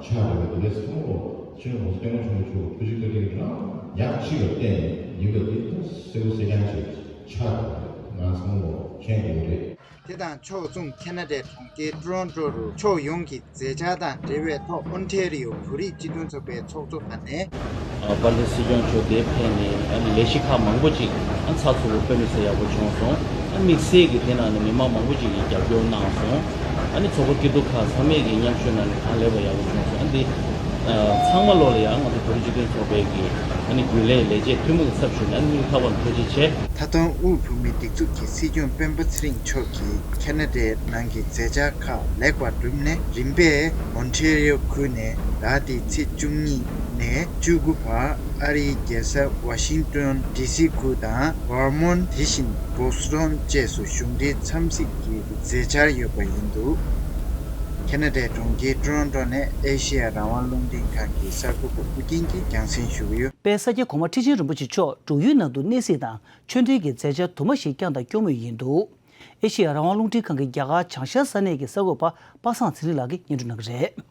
ཆགས་འདུག་པ་དེ་འདྲ་ཚང་མ་ལོ་ཆེན་ཁོང་ཚོ་སྐྱབས་མགོན་ཆེན་པོ་མཆོག་གི་ཐུགས་རྗེ་བཀའ་དྲིན་རང་ཡག་གཅིག་ལ་བརྟེན་ཡིན་པ་དེ་ད་གསལ་པོ་གསལ་རྐྱང་ཅིག་ཆགས་འདུག་ང་ཚང་མ་ལོ་མཁྱེན་དགོས་རེད། དེ་དང་ཕྱོགས་མཚུངས་ཁེ་ན་ཌའི་གྲོང་ཁྱེར་ཊོ་རོན་ཊོ་རུ་ཕྱོགས་ཡོངས་ཀྱི་མཛད་འཆར་དང་འབྲེལ་བའི་ཐོག་ཨོན་ཊེ་རི་ཡོ་བོད་རིགས་སྤྱི་མཐུན་ཚོགས་པའི་ཚོགས་གཙོ་ཁག་ནས། ཨ། དཔལ་ལྡན་སྲིད་སྐྱོང་མཆོག་འདིར་ཕེབས་ནས། ཨ་ནི་ལས་གཞི་ཁག་མང་པོ་ཅིག་ཨ་ཚགས་ཚུད་པོ་དཔེ་མི་སྲིད་ཡག་པོ་བྱུང་སོང་། ཨ་དམིགས་བསལ་གྱིས་དེ་ནང་ནས་མི་མང་མང་པོ་ཅིག་གིས་རྒྱབ་སྐྱོར་གནང་སོང་། ཨ་ནི་ཚོགས་པ་སྐྱིད་སྡུག་ཁག་ཚང་མས་ཀྱི་མཉམ་ཞུགས་གནང་ནས་གང་ལེགས་པ་ཡག་པོ་བྱུང་སོང་། ཨ་འདི་ཨ་ཚང་མ་ལོག་ལ་ཡང་ང་ཚོ་བོད་རིགས་སྤྱི་མཐུན་ཚོགས་པའི་གི་ཨ་ནི་རྒྱུན་ལས་ལས་བྱེད་འཐུས་མི་གི་ཚབ་ཞུས་ནས། ཨ་ནི་སྙིང་ཐག་པ་ནས་ཐུགས་རྗེ་ཆེ། མཐའ་སྟོང་དབུས་བོད་མིའི་སྒྲིག་འཛུགས་ཀྱི་སྲིད་སྐྱོང་སྤེན་པ་ཚེ་རིང་མཆོག་གིས་ཁེ་ན་ཌའི་ནང་གི་མཛད་འཆར་ཁག་ལེགས་པར་བསྒྲུབས་ནས། རིམ་པས་ཨོན་ཊེ་རི་ཡོ་ཁུལ་ནས་ཟླ་འདིའི་ཚེས་བཅུ་གཉིས་ནས་བཅུ་དགུ་བར་ཨ་རིའི་རྒྱལ་ས་ཝ་ཤིང་ཏོན་ཌི་སི་ཁུལ་དང་། ཝར་མོན་ཊ། དེ་བཞིན་བོ་སི་ཊོན་བཅས་སུ་གཞུང་འབྲེལ་འཚམས་གཟིགས་ཀྱི་མཛད་འཆར་ཡོད་པ་ཡིན་འདུག་ཁེ་ན་ཌའི་གྲོང་ཁྱེར་ཊོ་རོན་ཊོ་ནས་ཨེ་ཤེ་ཡ་རང་དབང་རླུང་འཕྲིན་ཁང་གི་གསར་འགོད་པ་ཨུ་རྒྱན་གྱིས་རྒྱང་སྲིང་ཞུ་གི་ཡོད། དཔལ་ས་སྐྱ་གོང་མ་ཁྲི་ཆེན་རིན་པོ་ཆེ་མཆོག་འབྲུག་ཡུལ་ནང་དུ་གནས་གཟིགས་དང་ཆོས་འབྲེལ་གྱི་མཛད་འཆར་དུ་མ་ཞིག་བསྐྱངས་དང་སྐྱོང་མུས་ཡིན་འདུག་ཨེ་ཤེ་ཡ་རང་དབང་རླུང་འཕྲིན་ཁང་གི་རྒྱ་གར་བྱང་ཤར་ས་གནས་ཀྱི་གསར་འགོད་པ་པ་སངས་ཚེ་རིང་ལགས་ཀྱིས་སྙན་སྒྲོན་གནང་གི་རེད།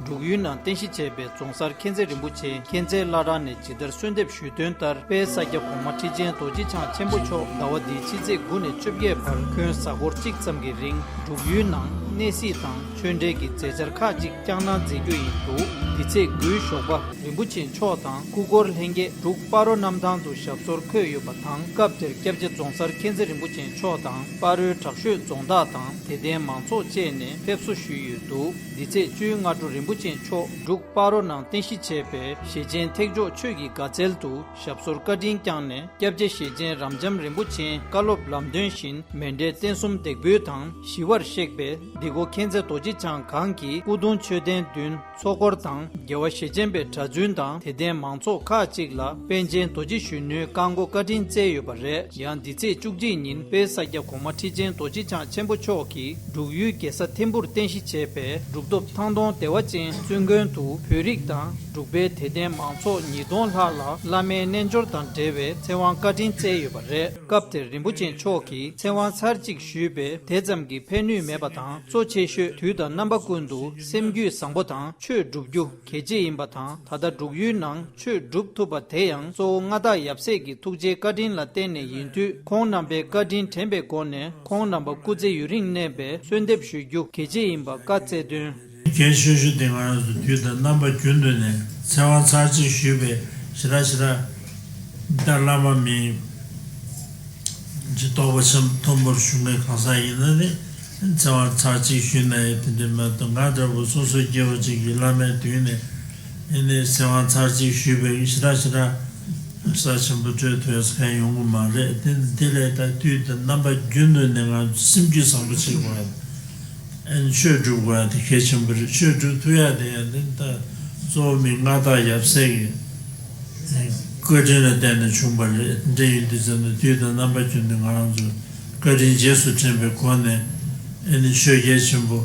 འབྲུག་ཡུལ་ནང་རྟེན་གཞི་བྱས་པའི་རྫོང་སར་མཁྱེན་བརྩེ་རིན་པོ་ཆེ་མཁྱེན་བརྩེ་བླ་བྲང་ནས་ཇི་ལྟར་གསོལ་འདེབས་ཞུས་དོན་ལྟར། དཔལ་ས་སྐྱ་གོང་མ་ཁྲི་ཆེན་རྡོ་རྗེ་འཆང་ཆེན་པོ་མཆོག་ཟླ་བ་འདིའི་ཕྱི་ཚེས་དགུ་ནས་བཅོ་བརྒྱད་བར་འཁོན་གཟའ་འཁོར་གཅིག་ཙམ་གྱི་རིང་འབྲུག་ཡུལ་ནང་གནས་གཟིགས་དང་ཆོས་འབྲེལ་གྱི་མཛད་འཆར་ཁག་ཅིག་བསྐྱངས་གནང་མཛད་རྒྱུ་ཡིན་འདུག་འདི་ཚེས་དགུའི་ཞོགས་པ། རིན་པོ་ཆེ་མཆོག་དང་སྐུ་འཁོར་ལྷན་རྒྱས་འབྲུག་སྤ་རོ་གནམ་ཐང་དུ་ཞབས་སོར་འཁོད་ཡོད་པ་དང་། སྐབས་དེར་སྐྱབས་རྗེ་རྫོང་སར་མཁྱེན་བརྩེ་རིན་པོ་ཆེ་མཆོག་དང་། སྤ་རོའི་དྲག་ཤོས་རྫོང་བདག་དང་དད་ལྡན་མང་ཚོགས་བཅས་ནས་ཕེབས་བསུ་ཞུས་ཡོད་འདུག་འདི་ཚེས་བཅུའི་སྔ་དྲོ་རིན་པོ་ཆེ་མཆོག་འབྲུག་སྤ་རོ་ནང་རྟེན་གཞི་བྱས་པའི་ཞེ་ཆེན་ཐེག་མཆོག་ཆོས་ཀྱི་དགའ་ཚལ་དུ་ཞབས་སོར་བཀའ་དྲིན་བསྐྱངས་ནས། སྐྱབས་རྗེ་ཞེ་ཆེན་རབ་འབྱམས་རིན་པོ་ཆེའི་བཀའ་སློབ་ལམ་སྟོན་བཞིན་མཎྜལ་རྟེན་གསུམ་འདེགས་འབུལ་དང་ཞི་བར་གཤེགས་པའི་འདི་གོ་མཁྱེན་བརྩེ་རྡོ་རྗེ་འཆང་གང་གི་སྐུ་གདུང་མཆོད་རྟེན་མདུན་ཚོགས་འཁོར་དང་། རྒྱལ་བ་ཞེ་ཆེན་པའི་གྲྭ་བཙུན་དང་དད་ལྡན་མང་ཚོགས་ཁག་ཅིག་ལ་པཎ་ཆེན་རྡོ་རྗེ་གཞོན་ནུའི་བཀའ་བསྒོ་བཀའ་དྲིན་སྩལ་ཡོད་པ་རེད། ཡང་འདི་ཚེས་བཅུ་གཅིག་ཉིན་དཔལ་ས་སྐྱ་གོང་མ་ཁྲི་ཆེན་རྡོ་རྗེ་འཆང་ཆེན་པོ་མཆོག་གིས་འབྲུག་ཡུལ་རྒྱལ་ས་ཐིམ་ཕུར་རྟེན་གཞི་བྱས་པའི་གྲུབ་ཐོབ་ཐང་སྟོང་བདེ་བ་ཅན་བཙུན་དགོན་དུ་བོད་རིགས་དང་འབྲུག་པའི་དད་ལྡན་མང་ཚོགས་ཉིས་སྟོང་ལྷག་ལ་བླ་མའི་རྣལ་འབྱོར་དང་འབྲེལ་བའི་ཚེ་དབང་བཀའ་དྲིན་སྩལ་ཡོད་པ་རེད། སྐབས་དེར་རིན་པོ་ཆེ་མཆོག་གིས་ཚེ་དབང་ཚར་གཅིག་ཞུས་པས་དེ་ཙམ་གྱིས་ཕན་ནུས་མེད་པ་དང་། གཙོ་ཆེ་ཤོས་དུས་དང་རྣམ་པ་ཀུན་ཏུ་སེམས་རྒྱུད་བཟང་པོ་དང་ཆོས་སྒྲུབ་རྒྱུ་གལ་ཆེ་ཡིན་པ་དང་། ད་ལྟ་འབྲུག་ཡུལ་ནང་ཆོས་སྒྲུབ་ཐུབ་པ་དེ་ཡང་གཙོ་བོ་མངའ་བདག་ཡབ་སྲས་ཀྱི་ཐུགས་རྗེའི་བཀའ་དྲིན་ལ་བརྟེན་ནས་ཡིན་དུས། ཁོང་རྣམ་པའི་བཀའ་དྲིན་དྲན་པའི་སྒོ་ནས་ཁོང་རྣམ་པ་སྐུ་ཚེ་ཡུན་རིང་གནས་པའི་གསོལ་འདེབས་ཞུ་རྒྱུ་གལ་ཆེ་ཡིན་པ་བཀའ་སྩལ་དོན། གལ་ཆེ་ཤོས་དེ་ང་རང་ཚོ་དུས་དང་རྣམ་པ་རྒྱུན་དུ་ནས་ཚེ་དབང་ཚར་གཅིག་ཞུས་པའི་ཞེ་དྲག་ཞེ་དྲག་ད་བླ་མ་མིང་ཇི་རྟོགས་པ་ཆེན་མཐོན་པོར་ཞུ་མཁན་གང་ཟག་ཡིན་ན་ནི། ཚེ་དབང་ཚར་གཅིག་ཞུས་ན་ཡང་དེ་འདྲ་མ་གཏོགས། ང་འདྲ་བོ་སོ་སོའི་སྐྱེ་བོ་ཅིག་གིས་བླ་མའི་མདུན་ནས་ཨེ་ནས་ཚེ་དབང་ཚར་གཅིག་ཞུས་པའི་ཞེ་དྲག་ཞེ་དྲག་ས་ཆེན་པོ་སྤྲོད་ཐུབ་ཡ་གང་ཡོང་གི་མ་རེད། དེ་དེ་ལས་ད་དུས་དང་རྣམ་པ་རྒྱུན་དུ་ནས་ང་ཚོ་སེམས་རྒྱུད་བཟང་པོ་བྱེད་དགོས། ཨ་ནི་ཆོས་སྒྲུབ་དགོས་ཡ་དེ་གལ་ཆེན་པོ་རེད། ཆོས་སྒྲུབ་ཐུབ་ཡ་དེ་ཡང་དེ་ད་གཙོ་བོ་མི་མངའ་བདག་ཡབ་སྲས་ཀྱི་བཀའ་དྲིན་ལ་བརྟེན་ནས་བྱུང་བ་རེད། འདྲ་ཡིན་དུས་ཙམ་ན་དུས་དང་རྣམ་པ་ཀུན་ཏུ་ང་རང་ཚོ་བཀའ་དྲིན་རྗེས་སུ་དྲན་པའི་སྒོ་ནས། ཨ་ནི་ཆོས་རྒྱལ་ཆེན་པོ་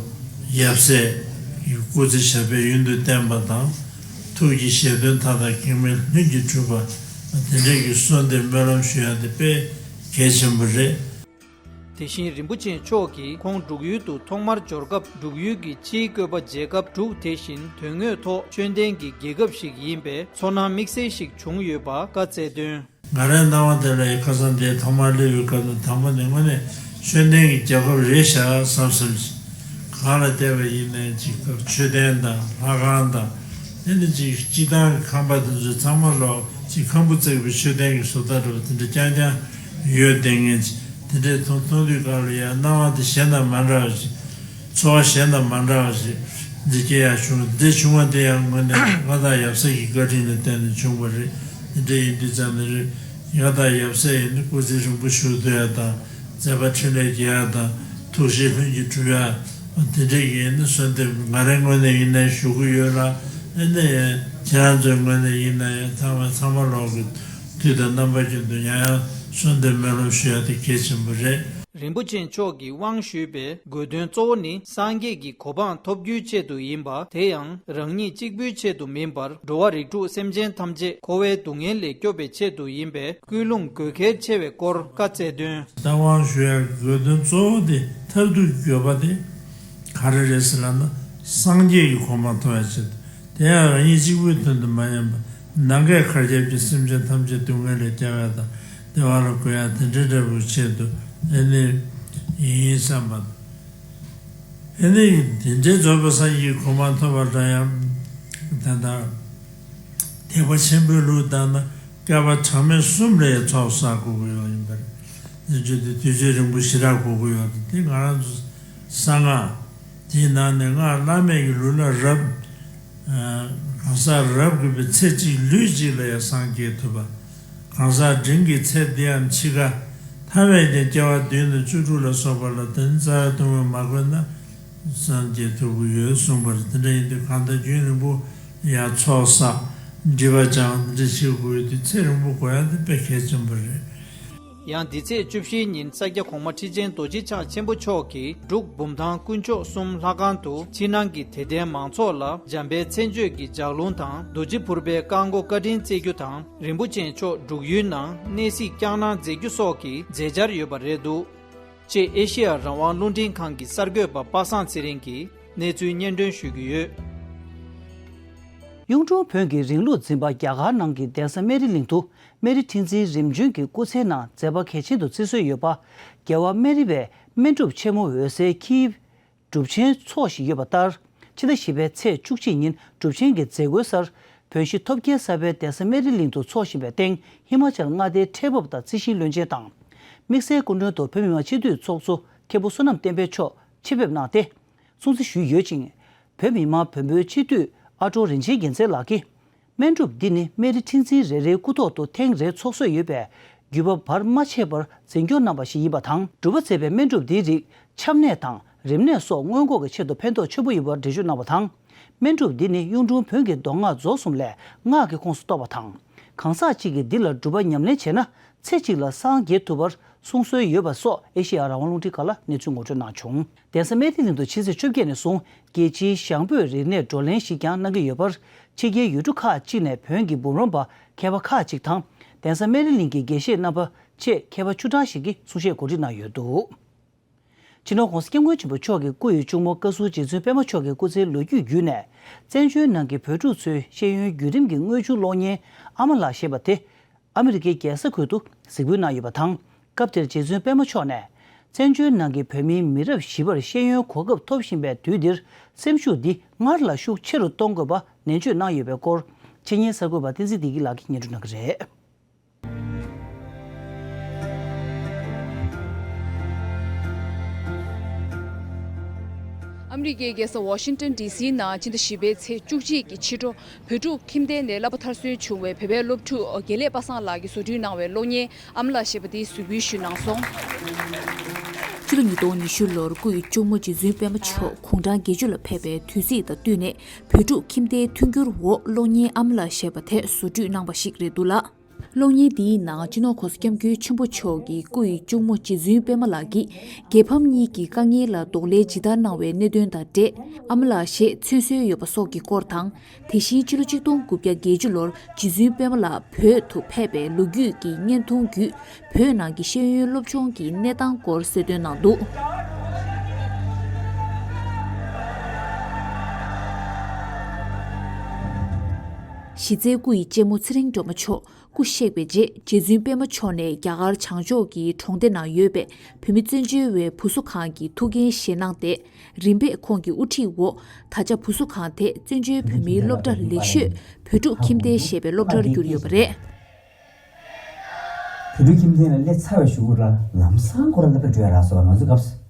ཡབ་སྲས་ཀྱི་སྐུ་ཚེ་ཞབས་པད་ཡུན་དུ་བརྟན་པ་དང་། ཐུགས་ཀྱི་བཞེད་དོན་མཐའ་དག་གེགས་མེད་ལྷུན་གྱིས་གྲུབ་པ། དེ་འདྲའི་གི་གསོལ་འདེབས་སྨོན་ལམ་ཞུ་ཡ་དེ་དཔེ་གལ་ཆེན་པོ་རེད། དེ་བཞིན་རིན་པོ་ཆེ་མཆོག་གིས་ཁོང་འབྲུག་ཡུལ་དུ་ཐོག་མར་འབྱོར་སྐབས། འབྲུག་ཡུལ་གྱི་ཕྱིའི་བཀོད་པ་མཇལ་སྐབས། འབྲུག་དེ་བཞིན་དོན་དངོས་ཐོག་ཆོས་ལྡན་གྱི་རྒྱལ་ཁབ་ཞིག་ཡིན་པའི་ཚོར་སྣང་དམིགས་བསལ་ཞིག་བྱུང་ཡོད་པ་བཀའ་སྩལ་དོན། ང་རའི་སྣང་བ་དེ་ལ་ཡང་ཁ་སང་འདིར་ཐོག་མར་སླེབས་པའི་སྐབས་ནས། དང་པོ་ནས་དངོས་གནས་ཆོས་ལྡན་གྱི་རྒྱལ་ཁབ་རེད་ཤག་བསམ་བསམ་ཞིག་གང་ལ་བལྟས་པ་ཡིན་ནའི་ཅིག་མཆོད་རྟེན་དང་ལྷ་ཁང་དང་། དེ་ནི་ཅིག་སྤྱི་བཏང་གི་ཁང་པ་དེ་ཚོ་ཚང་མ་ལོག་ཅིག་ཁང་བུ་བརྩེགས་པའི་མཆོད་རྟེན་གྱི་བཟོ་ལྟ་འདྲ་བ་དེ་འདྲ་རྐྱང་རྐྱང་ཡོད་བསྡད་མཁན་ཅིག་དེ་འདྲའི་མཐོང་མཐོང་དུས་སྐབས་ལ་ཡང་སྣང་བ་དེ་གཞན་དང་མ་འདྲ་བ་ཞིག་ཚོར་བ་གཞན་དང་མ་འདྲ་བ་ཞིག་འདི་སྐྱེ་ཡག་བྱུང་། འདི་བྱུང་བ་དེ་ཡང་དངོས་གནས་མངའ་བདག་ཡབ་སྲས་ཀྱི་བཀའ་དྲིན་ལ་བརྟེན་ནས་བྱུང་བ་རེད། དེ་འདྲ་ཡིན་དུས་ཙམ་ནས་རེད། མངའ་བདག་ཡབ་སྲས་ཡིན་ན་སྐུ་ཚེ་རིང་པོ་བཞུགས་ཐུབ་ཡ་དང་། མཛད་པ་འཕྲིན་ལས་རྒྱས་ཡ་དང་། ཐུགས་བཞེད་ལྷུན་གྱིས་གྲུབ་ཡ། དེ་འདྲ་ཡིན་ན་གསོལ་འདེབས་ང་རའི་ངོས་ནས་ཡིན་ནའི་ཞུ་གི་ཡོད་ལ། ཨེ་ནས་ཁྱེད་རང་ཚོའི་ངོས་ནས་ཡིན་ནའི་ཚང་མ་ཚང་མ་ལོག་གི་དུས་དང་རྣམ་པ་ཀུན་ཏུ་ཡང་ཡང་གསོལ་འདེབས་སྨོན་ལམ་ཞུ་ཡ་དེ་གལ་ཆེན་པོ་རེད། རིན་པོ་ཆེ་མཆོག་གིས་དབང་ཞུས་པའི་དགོས་དོན་གཙོ་བོ་ནི་སངས་རྒྱས་ཀྱི་གོ་འཕང་ཐོབ་རྒྱུའི་ཆེད་དུ་ཡིན་པ། དེ་ཡང་རང་ཉིད་གཅིག་པུའི་ཆེད་དུ་མིན་པར། འགྲོ་བ་རིགས་དྲུག་སེམས་ཅན་ཐམས་ཅད་འཁོར་བའི་སྡུག་བསྔལ་ལས་སྐྱོབ་པའི་ཆེད་དུ་ཡིན་པས། ཀུན་སློང་དགོས་གལ་ཆེ་བའི་སྐོར་བཀའ་སྩལ་དོན། ད་དབང་ཞུ་ཡ་དགོས་དོན་གཙོ་བོ་དེ། མཐར་ཐུག་དགོས་པ་དེ་ག་རེ་རེད་ཟེར་ལབ་ན། སངས་རྒྱས་ཀྱི་གོ་འཕང་ཐོབ་ཡ་ཆེད་དུ། དེ་ཡང་རང་ཉིད་གཅིག་པུའི་དོན་དུ་མ་ཡིན་པར། ནམ་མཁའི་གར་ཁྱབ་ཀྱི་སེམས་ཅན་ཐམས་ཅད་སྡུག་བསྔལ་ལས་སྐྱོབ་ཡ་དང་བདེ་བ་ལ་འགོད་ཡ་དེ་འདྲའི་འབྲས་བུའི་ཆེད་དུ། ཨེ་ནི་ ཡིན་བསམ་པ། ཨེ་ནི་དེ་འདྲའི་རྫོགས་པའི་སངས་རྒྱས་གོ་འཕང་ཐོབ་པ་འདྲ་ཡང་། ད་ལྟ་ཐེག་པ་ཆེན་པོའི་ལུགས་ལྟར་ན་བསྐལ་པ་གྲངས་མེད་གསུམ་ལ་ཡང་ཚོགས་བསགས་དགོས་ཀྱི་ཡོད་ཡིན་པར། དེ་བརྗོད་དེ་དུས་ཚོད་རིང་པོ་ཞེ་དྲག་འགོར་གྱི་ཡོད་དེ། ང་རང་ཚོ་གསང་སྔགས་དེའི་ནང་ནས་སྔགས་བླ་མེད་ཀྱི་ལུས་ལ་རབ། གང་ཟག་རབ་དགོས་པའི་ཚེ་གཅིག་ལུས་གཅིག་ལ་ཡང་སངས་རྒྱས་ཐུབ་པ། གང་ཟག་འབྲིང་གི་ཚེ་འདིའམ་འཆི་ཁ་ཐ་མས་ཀྱང་སྐྱེ་བ་བདུན་དང་བཅུ་དྲུག་ལ་སོགས་པ་ལ་དོན་རྩ་བའི་སྡུག་བསྔལ་མ་གོས་ན་སངས་རྒྱས་ཐུབ་ཀྱི་ཡོད་གསུངས་པ་རེད། དེ་འདྲ་ཡིན་དུས་གང་ལྟར་རྒྱུན་རིང་པོ་ཡང་ཚོགས་བསགས་སྒྲིབ་པ་སྦྱང་འདི་འདྲ་བྱེད་དགོས་ཡོད་དུས་ཚེ་རིང་པོ་དགོས་ཡ་དེ་དཔེ་གལ་ཆེན་པོ་རེད། ཡང་འདི་ཚེས་བཅུ་བཞིའི་ཉིན་ས་སྐྱ་གོང་མ་ཁྲི་ཆེན་རྡོ་རྗེ་འཆང་ཆེན་པོ་མཆོག་གིས་འབྲུག་འབུམ་ཐང་དཀོན་མཆོག་གསུམ་ལྷ་ཁང་དུ་ཕྱི་ནང་གི་དད་ལྡན་མང་ཚོགས་ལ་འཇམ་དཔལ་མཚན་བརྗོད་ཀྱི་ལྗགས་ལུང་དང་རྡོ་རྗེ་ཕུར་པའི་བཀའ་བསྒོ་བཀའ་དྲིན་སྩལ་རྒྱུ་དང་། རིན་པོ་ཆེ་མཆོག་འབྲུག་ཡུལ་ནང་གནས་གཟིགས་བསྐྱངས་གནང་མཛད་རྒྱུ་སོགས་ཀྱི་མཛད་འཆར་ཡོད་པ་རེད་འདུག་ཅེས་ཨེ་ཤེ་ཡ་རང་དབང་རླུང་འཕྲིན་ཁང་གི་གསར་འགོད་པ་པ་སངས་ཚེ་རིང་གིས་གནས་ཚུལ་སྙན་སྒྲོན་ཞུ་གི་ཡོད། གཡུང་དྲུང་བོན་གྱི་རིང་ལུགས་འཛིན་པ་རྒྱ་གར་ནང་གི་གདན་ས་སྨན་རི་གླིང་དུ་སྨན་རི་ཁྲི་འཛིན་རིམ་བྱོན་གྱི་སྐུ་ཚེའི་ནང་མཛད་པ་གལ་ཆེན་དུ་བརྩི་སྲོལ་ཡོད་པ། རྒྱལ་བ་སྨན་རི་བའི་སྨན་སྒྲུབ་ཆེན་མོ་འོད་གསལ་འཁྱིལ་སྒྲུབ་ཆེན་འཚོགས་བཞིན་ཡོད་པ་ལྟར། ཕྱི་ཟླ་བཞི་པའི་ཚེས་བཅུ་གཅིག་ཉིན་སྒྲུབ་ཆེན་གྱི་མཛད་སྒོའི་སར། བོན་གཞིས་ཐོབ་རྒྱལ་གསར་པའི་གདན་ས་སྨན་རི་གླིང་དུ་འཚོགས་བཞིན་པའི་སྟེང་། ཧི་མ་ཅལ་མངའ་སྡེའི་འཕྲལ་ཕབ་དང་རྩིས་ཞིབ་བློན་ཆེན་དང་། དམིགས་བསལ་སྐུ་མགྲོན་དུ་བོད་མི་མང་སྤྱི་འཐུས་ཚོགས་གཙོ་མཁན་པོ་བསོད་ནམས་བསྟན་འཕེལ་མཆོག་ཆེད་ཕེབས་གནང་སྟེ། སྲུང་བརྩི་ཞུས་ཡོད་ཅིང་། བོད་མི་མང་བོན་པོའི་སྤྱི་འཐུས་ཨ་ཀྲོ་རིན་ཆེན་རྒྱལ་མཚན་ལགས་ཀྱིས། སྨན་སྒྲུབ་འདི་ནི་སྨན་རི་ཁྲི་འཛིན་རེ་རེའི་སྐུ་ཐོག་ཏུ་ཐེངས་རེ་ཚོགས་སྲོལ་ཡོད་པས། བརྒྱུད་པ་བར་མ་ཆད་པར་འཛིན་སྐྱོང་གནང་བ་ཞིག་ཡིན་པ་དང་། སྒྲུབ་པ་མཛད་པའི་སྨན་སྒྲུབ་འདིའི་རིགས་ཆམ་ནད་དང་རིམས་ནད་སོགས་སྔོན་འགོག་གི་ཆེད་དུ་ཕན་ཐོགས་ཆེན་པོ་ཡོད་པར་འགྲེལ་བརྗོད་གནང་བ་དང་། སྨན་སྒྲུབ་འདི་ནི་གཡུང་དྲུང་བོན་གྱི་མདོ་སྔགས་རྫོགས་གསུམ་ལས་སྔགས་ཀྱི་ཁོངས་སུ་གཏོགས་པ་དང་། གང་ཟག་གཅིག་གིས་འདི་ལ་སྒྲུབ་པ་ཉམས་ལེན་བྱས་ན། ཚེ་གཅིག་ལ་སངས་རྒྱས་ཐུབ་པར་གསུངས་སྲོལ་ཡོད་པ་སོགས་ཨེ་ཤེ་ཡ་རང་དབང་རླུང་འཕྲིན་ཁང་ལ་གནས་ཚུལ་ངོ་སྤྲོད་གནང་བྱུང་། གདན་ས་སྨན་རི་གླིང་དུ་ཕྱི་ཚེས་བཅོ་བརྒྱད་ནས་བཟུང་རྒྱལ་སྤྱིའི་ཞང་བོད་རིག་གནས་བགྲོ་གླེང་ཞིག་ཀྱང་གནང་གི་ཡོད་པར། ཕྱི་རྒྱལ་ཡུལ་གྲུ་ཁག་ཅིག་ནས་བོན་གྱི་འབུམ་རམས་པ་མཁས་པ་ཁག་ཅིག་དང་། གདན་ས་སྨན་རི་གླིང་གི་དགེ་བཤེས་རྣམ་པ་བཅས་མཁས་པ་བཅུ་གྲངས་ཤིག་གིས་གསུང་བཤད་གོ་སྒྲིག་གནང་ཡོད་འདུག། སྤྱི་ནོར་༸གོང་ས་༸སྐྱབས་མགོན་ཆེན་པོ་མཆོག་གི་སྐུ་ཡི་གཅུང་མོ་བཀའ་ཟུར་རྗེ་བཙུན་པད་མ་མཆོག་གི་སྐུ་ཚེའི་ལོ་རྒྱུས་བརྒྱུད་ནས། བཙན་བྱོལ་ནང་གི་བོད་ཕྲུག་ཚོའི་ཤེས་ཡོན་བརྒྱུད་རིམ་གྱི་དངོས་བྱུང་གློག་བརྙན་ཨ་མ་ལགས་ཞེས་པ་དེ། ཨ་མི་རི་ཀའི་རྒྱལ་ས་ཁུལ་དུ་གཟིགས་འབུལ་གནང་ཡོད་པ་དང་། སྐབས་དེར་རྗེ་བཙུན་པད་མ་མཆོག་ནས། བཙན་བྱོལ་ནང་གི་བོད་མིའི་མི་རབས་བཞི་པར་ཤེས་ཡོན་གོ་སྐབས་ཐོབ་བཞིན་པའི་དུས་འདིར། སེམས་ཤུགས་འདི་སྔར་ལས་ཤུགས་ཆེ་རུ་གཏོང་དགོས་པ་ནན་བརྗོད་གནང་ཡོད་པའི་སྐོར། ཆེད་གཉེར་གསར་འགོད་པ་བསྟན་འཛིན་བདེ་སྐྱིད་ལགས་ཀྱིས་སྙན་སྒྲོན་གནང་གི་རེད། ཨ་མི་རི་ཀའི་རྒྱལ་ས་ཝ་ཤིང་ཏོན་ཌི་སི་ནང་ཕྱི་ཟླ་བཞི་པའི་ཚེས་བཅུ་གཅིག་གི་ཕྱི་དྲོ། བོད་ཕྲུག་ཁྱིམ་སྡེ་ནས་བསླབ་པ་མཐར་སོན་བྱུང་བའི་བོད་པའི་སློབ་ཕྲུག་དགེ་ལེགས་པ་སངས་ལགས་ཀྱིས་བཟོ་སྐྲུན་གནང་བའི་གློག་བརྙན་ཨ་མ་ལགས་ཞེས་པ་དེ་གཟིགས་འབུལ་ཞུས་གནང་སོང་། ཕྱི་ལོ་ཉིས་སྟོང་ཉི་ཤུ་ལོར་སྐུ་ཡི་གཅུང་མོ་རྗེ་བཙུན་པད་མ་མཆོག་དགུང་གྲངས་བརྒྱད་ཅུ་ལ་ཕེབས་པའི་དུས་ཚིགས་དང་བསྟུན་ནས། བོད་ཕྲུག་ཁྱིམ་སྡེའི་མཐུན་འགྱུར་འོག་གློག་བརྙན་ཨ་མ་ལགས་ཞེས་པ་དེ་བཟོ་སྐྲུན་གནང་བ་ཞིག་རེད་འདུག་ལ། གློག་བརྙན་འདིའི་ནང་སྤྱི་ནོར་༸གོང་ས་༸སྐྱབས་མགོན་ཆེན་པོ་མཆོག་གིས་སྐུ་ཡི་གཅུང་མོ་རྗེ་བཙུན་པད་མ་ལགས་ཀྱིས་རྒྱལ་ཕམ་གཉིས་ཀྱི་དཀའ་ངལ་ལ་གདོང་ལེན་ཇི་ལྟར་གནང་བའི་གནད་དོན་དང་འབྲེལ། ཨ་མ་ལགས་ཞེས་མཚོན་སྲོལ་ཡོད་པ་སོགས་ཀྱི་སྐོར་དང་། དེ་བཞིན་ཕྱི་ལོ་ཆིག་སྟོང་དགུ་བརྒྱ་བརྒྱད་ཅུ་ལོར་རྗེ་བཙུན་པད་མ་ལགས་བོད་དུ་ཕེབས་པའི་ལོ་རྒྱུས་ཀྱི་བརྙན་ཐུང་བརྒྱུད། བོད་ནང་གི་ཤེས་ཡོན་སློབ་སྦྱོང་གི་གནས་སྟངས་སྐོར་གསལ་སྟོན་གནང་འདུག། གཞི་རྩའི་སྐུ་ཡི་གཅེན་མོ་ཚེ་རིང་སྒྲོལ་མ་མཆོག་སྐུ་གཤེགས་པའི་རྗེས། རྗེ་བཙུན་པད་མ་མཆོག་ནས་རྒྱ་གར་བྱང་ཕྱོགས་ཀྱི་གྲོང་སྡེ་ནང་ཡོད་པའི་བོད་མི་བཙན་བྱོལ་བའི་བུ་གསོ་ཁང་གི་ཐུགས་འགན་བཞེས་གནང་སྟེ། རིམ་པས་ཁོང་གི་དབུ་ཁྲིད་འོག་ད་ཆ་བུ་གསོ་ཁང་དེ་བཙན་བྱོལ་བོད་མིའི་སློབ་གྲྭ་ལེགས་ཤོས་བོད་ཕྲུག་ཁྱིམ་སྡེ་ཞེས་པའི་སློབ་གྲྭར་གྱུར་ཡོད་པ་རེད། བོད་ཕྲུག་ཁྱིམ་སྡེ་ལ་སླེབས་ཚར་བའི་གཞུག་གུ་ལ་ལམ་སང་ཁོ་རང་སློབ་གྲྭ་འགྲོ་ཡ་རག་སོང་། ང་ཚོ་སྐབས་སུ་གྲ་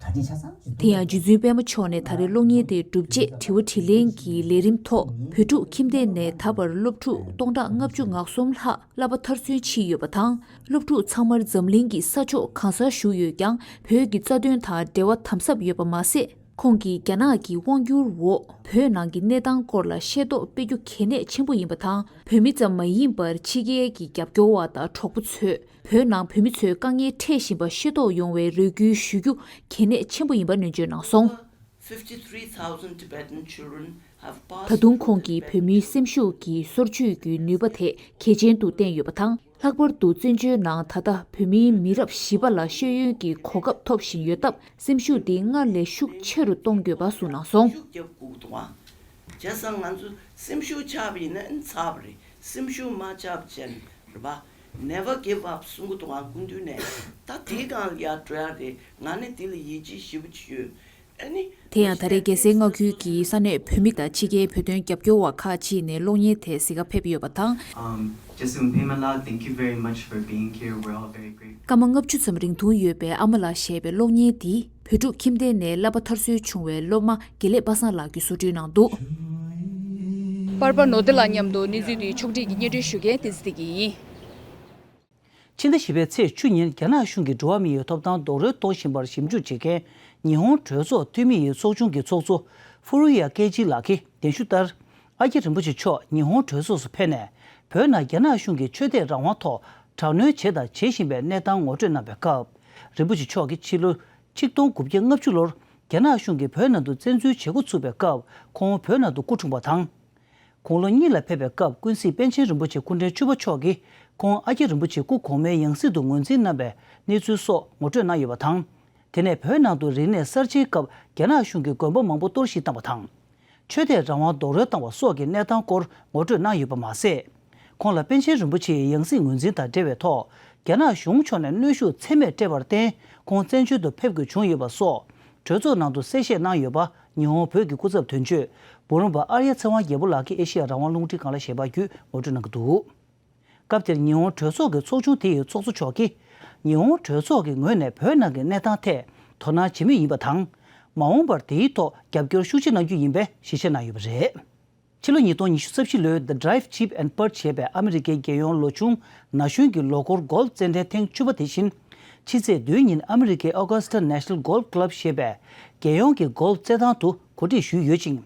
སྒྲིག་ཆ་ཚང་བྱེད་ཐུབ། དེ་ཡང་རྗེ་བཙུན་པད་མ་མཆོག་ནས་ད་རེས་གློག་བརྙན་དེ་གྲུབ་རྗེས་དྲི་བ་དྲིས་ལན་གྱི་ལས་རིམ་ཐོག་བོད་ཕྲུག་ཁྱིམ་སྡེ་ནས་ད་བར་སློབ་ཕྲུག་སྟོང་ཕྲག་ལྔ་བཅུ་ང་གསུམ་ལྷག་བསླབ་པ་མཐར་སོན་ཕྱིན་ཡོད་པ་དང་། སློབ་ཕྲུག་ཚང་མར་འཛམ་གླིང་གི་ས་ཕྱོགས་གང་སར་བཞུགས་ཡོད་ཀྱང་། བོད་ཀྱི་རྩ་དོན་དང་འབྲེལ་བ་དམ་ཟབ་ཡོད་པ་མ་ཟད། ཁོང་གིས་རྒྱ་ནག་གི་དབང་བསྒྱུར་འོག་བོད་ནང་གི་གནས་སྟངས་སྐོར་ལ་ཤེས་རྟོགས་སྤེལ་རྒྱུ་གལ་གནད་ཆེན་པོ་ཡིན་པ་དང་། བོད་མི་ཙམ་མ་ཡིན་པར་ཕྱི་རྒྱལ་གྱི་རྒྱབ་སྐྱོར་བ་དང་གྲོགས་པོ་ཚོས་བོད་ནང་བོད་མི་ཚོའི་དཀའ་ངལ་འཕྲད་བཞིན་པ་ཤེས་རྟོགས་ཡོང་བའི་རེ་སྐུལ་ཞུ་རྒྱུ་གལ་གནད་ཆེན་པོ་ཡིན་པ་ནན་བརྗོད་གནང་སོང་། fifty-three thousand Tibetan children have passed ད་དུང་ཁོང་གིས་བོད་མིའི་སེམས་ཤུགས་ཀྱི་སོར་ཆུད་ཀྱི་ནུས་པ་དེ་གལ་ཆེན་དུ་བསྟན་ཡོད་པ་དང་། ལྷག་པར་དུ་བཙན་བྱོལ་ནང་ད་ལྟ་བོད་མིའི་མི་རབས་བཞི་པ་ལ་ཤེས་ཡོན་གྱི་གོ་སྐབས་ཐོབ་བཞིན་ཡོད་སྟབས། སེམས་ཤུགས་འདི་སྔར་ལས་ཤུགས་ཆེ་རུ་གཏོང་དགོས་པ་གསུངས་གནང་སོང་། ཤུགས་རྒྱབ་དགོས་འདུག་ཨ། བྱས་ཙང་ང་ཚོ་སེམས་ཤུགས་ཆག་པ་ཡིན་ན་ཨ་ནི་ཚར་བ་རེད། སེམས་ཤུགས་མ་ཆག་པ་བྱས་ནས་རེད་པ། Never give up གསུང་གི་འདུག་ང་སྐུ་མདུན་ནས་ད་དེའི་སྒང་ལ་ཡར་འགྲོ་ཡ་རེད། ང་ནི་དེ་ལ་ཡིད་ཆེས་ཞེ་པོ་ཅིག་ཡོད། ཨ་ནི། དེ་ཡང་ད་རེས་རྒྱལ་སའི་མངའ་ཁུལ་གྱི་ས་གནས་བོད་མི་དང་ཕྱི་རྒྱལ་བོད་དོན་རྒྱབ་སྐྱོར་བ་ཁག་ཅིག་ནས་གློག་བརྙན་དེ་གཟིགས་གར་ཕེབས་ཡོད་པ་དང་། Um, Jesum Pemala, thank you very much for being here. We're all very grateful. སྐར་མ་ལྔ་བཅུ་ཙམ་རིང་ཐུང་ཡོད་པའི་ཨ་མ་ལགས་ཞེས་པའི་གློག་བརྙན་འདི་བོད་ཕྲུག་ཁྱིམ་སྡེ་ནས་བསླབ་པ་མཐར་སོན་བྱུང་བའི་སློབ་མ་དགེ་ལེགས་པ་སངས་ལགས་ཀྱིས་བཟོ་སྐྲུན་གནང་འདུག་པར་པ་ནོར་བདེ་ལགས་མཉམ་དུ་གནས་ཚུལ་འདི་ཕྱོགས་སྒྲིག་གིས་སྙན་སྒྲོན་ཞུ་མཁན་བསྟན་འཛིན་བདེ་སྐྱིད་ཡིན། ཕྱི་ཟླ་བཞི་པའི་ཚེས་བཅུ་ཉིན་རྒྱ་ནག་གཞུང་གིས་འགྲོ་བ་མིའི་ཐོབ་ཐང་རྡོག་རོལ་གཏོང་བཞིན་པར་ཞིབ་འཇུག་བྱེད་མཁན་ཉི་ཧོང་གྲོས་ཚོགས་འཐུས་མི་ཡི་ཚོགས་ཆུང་གི་ཚོགས་གཙོ་ཧྥུ་རུ་ཡ་ཀེ་ཅི་ལགས་ཀྱིས་གདན་ཞུ་ལྟར། ཨ་ཀྱ་རིན་པོ་ཆེ་མཆོག་ཉི་ཧོང་གྲོས་ཚོགས་སུ་ཕེབས་ནས། བོད་ནང་རྒྱ་ནག་གཞུང་གིས་ཆོས་དད་རང་དབང་ཐོག་དྲག་གནོན་བྱས་དང་བྱེད་བཞིན་པའི་གནས་སྟངས་ངོ་སྤྲོད་གནང་བའི་སྐབས། རིན་པོ་ཆེ་མཆོག་གིས་ཕྱི་ལོ་ཆིག་སྟོང་དགུ་བརྒྱ་ལྔ་བཅུ་ལོར་རྒྱ་ནག་གཞུང་གིས་བོད་ནང་དུ་བཙན་འཛུལ་བྱེད་འགོ་ཚུགས་པའི་སྐབས་ཁོང་བོད་ནང་དུ་སྐུ་འཁྲུངས་པ་དང་། དགུང་ལོ་གཉིས་ལ་ཕེབས་པའི་སྐབས་ཀུན་གཟིགས་པཎ་ཆེན་རིན་པོ་ཆེ་སྐུ་ཕྲེང་བཅུ་པ་མཆོག་གིས་ཁོང་ཨ་ཀྱ་རིན་པོ་ཆེ་སྐུ་གོང་མའི་ཡང་སྲིད་དུ་ངོས་འཛིན་གནང་བའི་གནས་ཚུལ་སོགས་ངོ་སྤྲོད་གནང་ཡོད་པ་དང་། དེ་ནས་བོད་ནང་དུ་རིག་གནས་གསར་བརྗེའི་སྐབས་རྒྱ་ནག་གཞུང་གིས་དགོན་པ་མང་པོ་གཏོར་བཤིག་བཏང་བ་དང་། ཆོས་དད་རང་དབང་རྡོག་རོལ་བཏང་བ་སོགས་ཀྱི་གནས་སྟངས་སྐོར་ངོ་སྤྲོད་གནང་ཡོད་པ་མ་ཟད། ཁོང་ལ་པཎ་ཆེན་རིན་པོ་ཆེའི་ཡང་སྲིད་ངོས་འཛིན་དང་འབྲེལ་བའི་ཐོག་རྒྱ་ནག་གཞུང་ཕྱོགས་ནས་གནོན་ཤུགས་ཚད་མེད་སྤྲད་པར་བརྟེན་ཁོང་བཙན་བྱོལ་དུ་ཕེབས་དགོས་བྱུང་ཡོད་པ་སོགས་གྲོས་ཚོགས་ནང་དུ་གསལ་བཤད་གནང་ཡོད་པ་ཉི་ཧོང་བོད་ཀྱི་སྐུ་ཚབ་དོན་གཅོད་འབུམ་རམས་པ་ཨརྱ་ཚེ་དབང་རྒྱལ་པོ་ལགས་ཀྱིས་ཨེ་ཤེ་ཡ་རང་དབང་རླུང་འཕྲིན་ཁང་ལ་ཞལ་པར་བརྒྱུད་ངོ་སྤྲོད་གནང་གི་འདུག་སྐབས་དེར་ཉི་ཧོང་གྲོས་ཚོགས་ཀྱི་ཚོགས་ཆུང་དེ་ཡི་ཚོགས་གཙོ་མཆོག་གིས། ཉི་ཧོང་གྲོས་ཚོགས་ཀྱི་ངོས་ནས་བོད་ནང་གི་གནས་སྟངས་ཐད་དོ་སྣང་བྱེད་མུས་ཡིན་པ་དང་། མ་འོངས་པར་དེའི་ཐོག་རྒྱབ་སྐྱོར་ཤུགས་ཆེ་གནང་རྒྱུ་ཡིན་པའི་ཞལ་བཞེས་གནང་ཡོད་པ་རེད། ཕྱི་ལོ་ཉིས་སྟོང་ཉི་ཤུ་རྩ་བཞི་ལོའི་The Drive Cheap and Pert ཞེས་པའི་ཨ་མི་རི་ཀའི་རྒྱལ་ཡོངས་ལོ་ཆུང་ན་གཞོན་གྱི་ལོ་འཁོར་གོལ་ཕ་རྩེད་འགྲན་ཐེངས་བཅུ་པ་དེ་བཞིན། ཕྱི་ཚེས་བདུན་ཉིན་ཨ་མི་རི་ཀའི་Augusta National Golf Club ཞེས་པའི་རྒྱལ་ཡོངས་ཀྱི་གོལ་ཕ་རྩེད་ཐང་དུ་གོ་སྒྲིག་ཞུས་ཡོད་ཅིང་།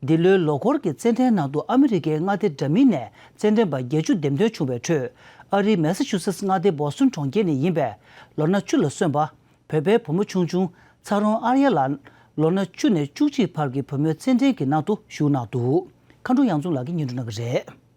འདི་ལོའི་ལོ་འཁོར་གྱི་རྩེད་འགྲན་ནང་དུ་ཨ་མི་རི་ཀའི་མངའ་སྡེ་འདྲ་མིན་ནས་རྩེད་འགྲན་པ་བརྒྱད་ཅུ་འདེམས་ཐོན་བྱུང་བའི་ཁྲོད། ཨ་རིའི་མེ་ས་ཆུ་སེ་མངའ་སྡེ་བོ་སི་ཊོན་གྲོང་ཁྱེར་ནས་ཡིན་པའི་ལོ་ན་བཅུ་ལ་སོན་པ། བོད་པའི་བུ་མོ་ཆུང་ཆུང་ཚ་རོང་ཨར་ཡ་ལགས། ལོ་ན་བཅུ་ནས་བཅུ་གཅིག་བར་གྱི་བུ་མོའི་རྩེད་འགྲན་གྱི་ནང་དུ་ཞུགས་གནང་འདུག་མཁའ་འགྲོ་གཡང་འཛོམས་ལགས་ཀྱིས་སྙན་སྒྲོན་གནང་གི་རེད།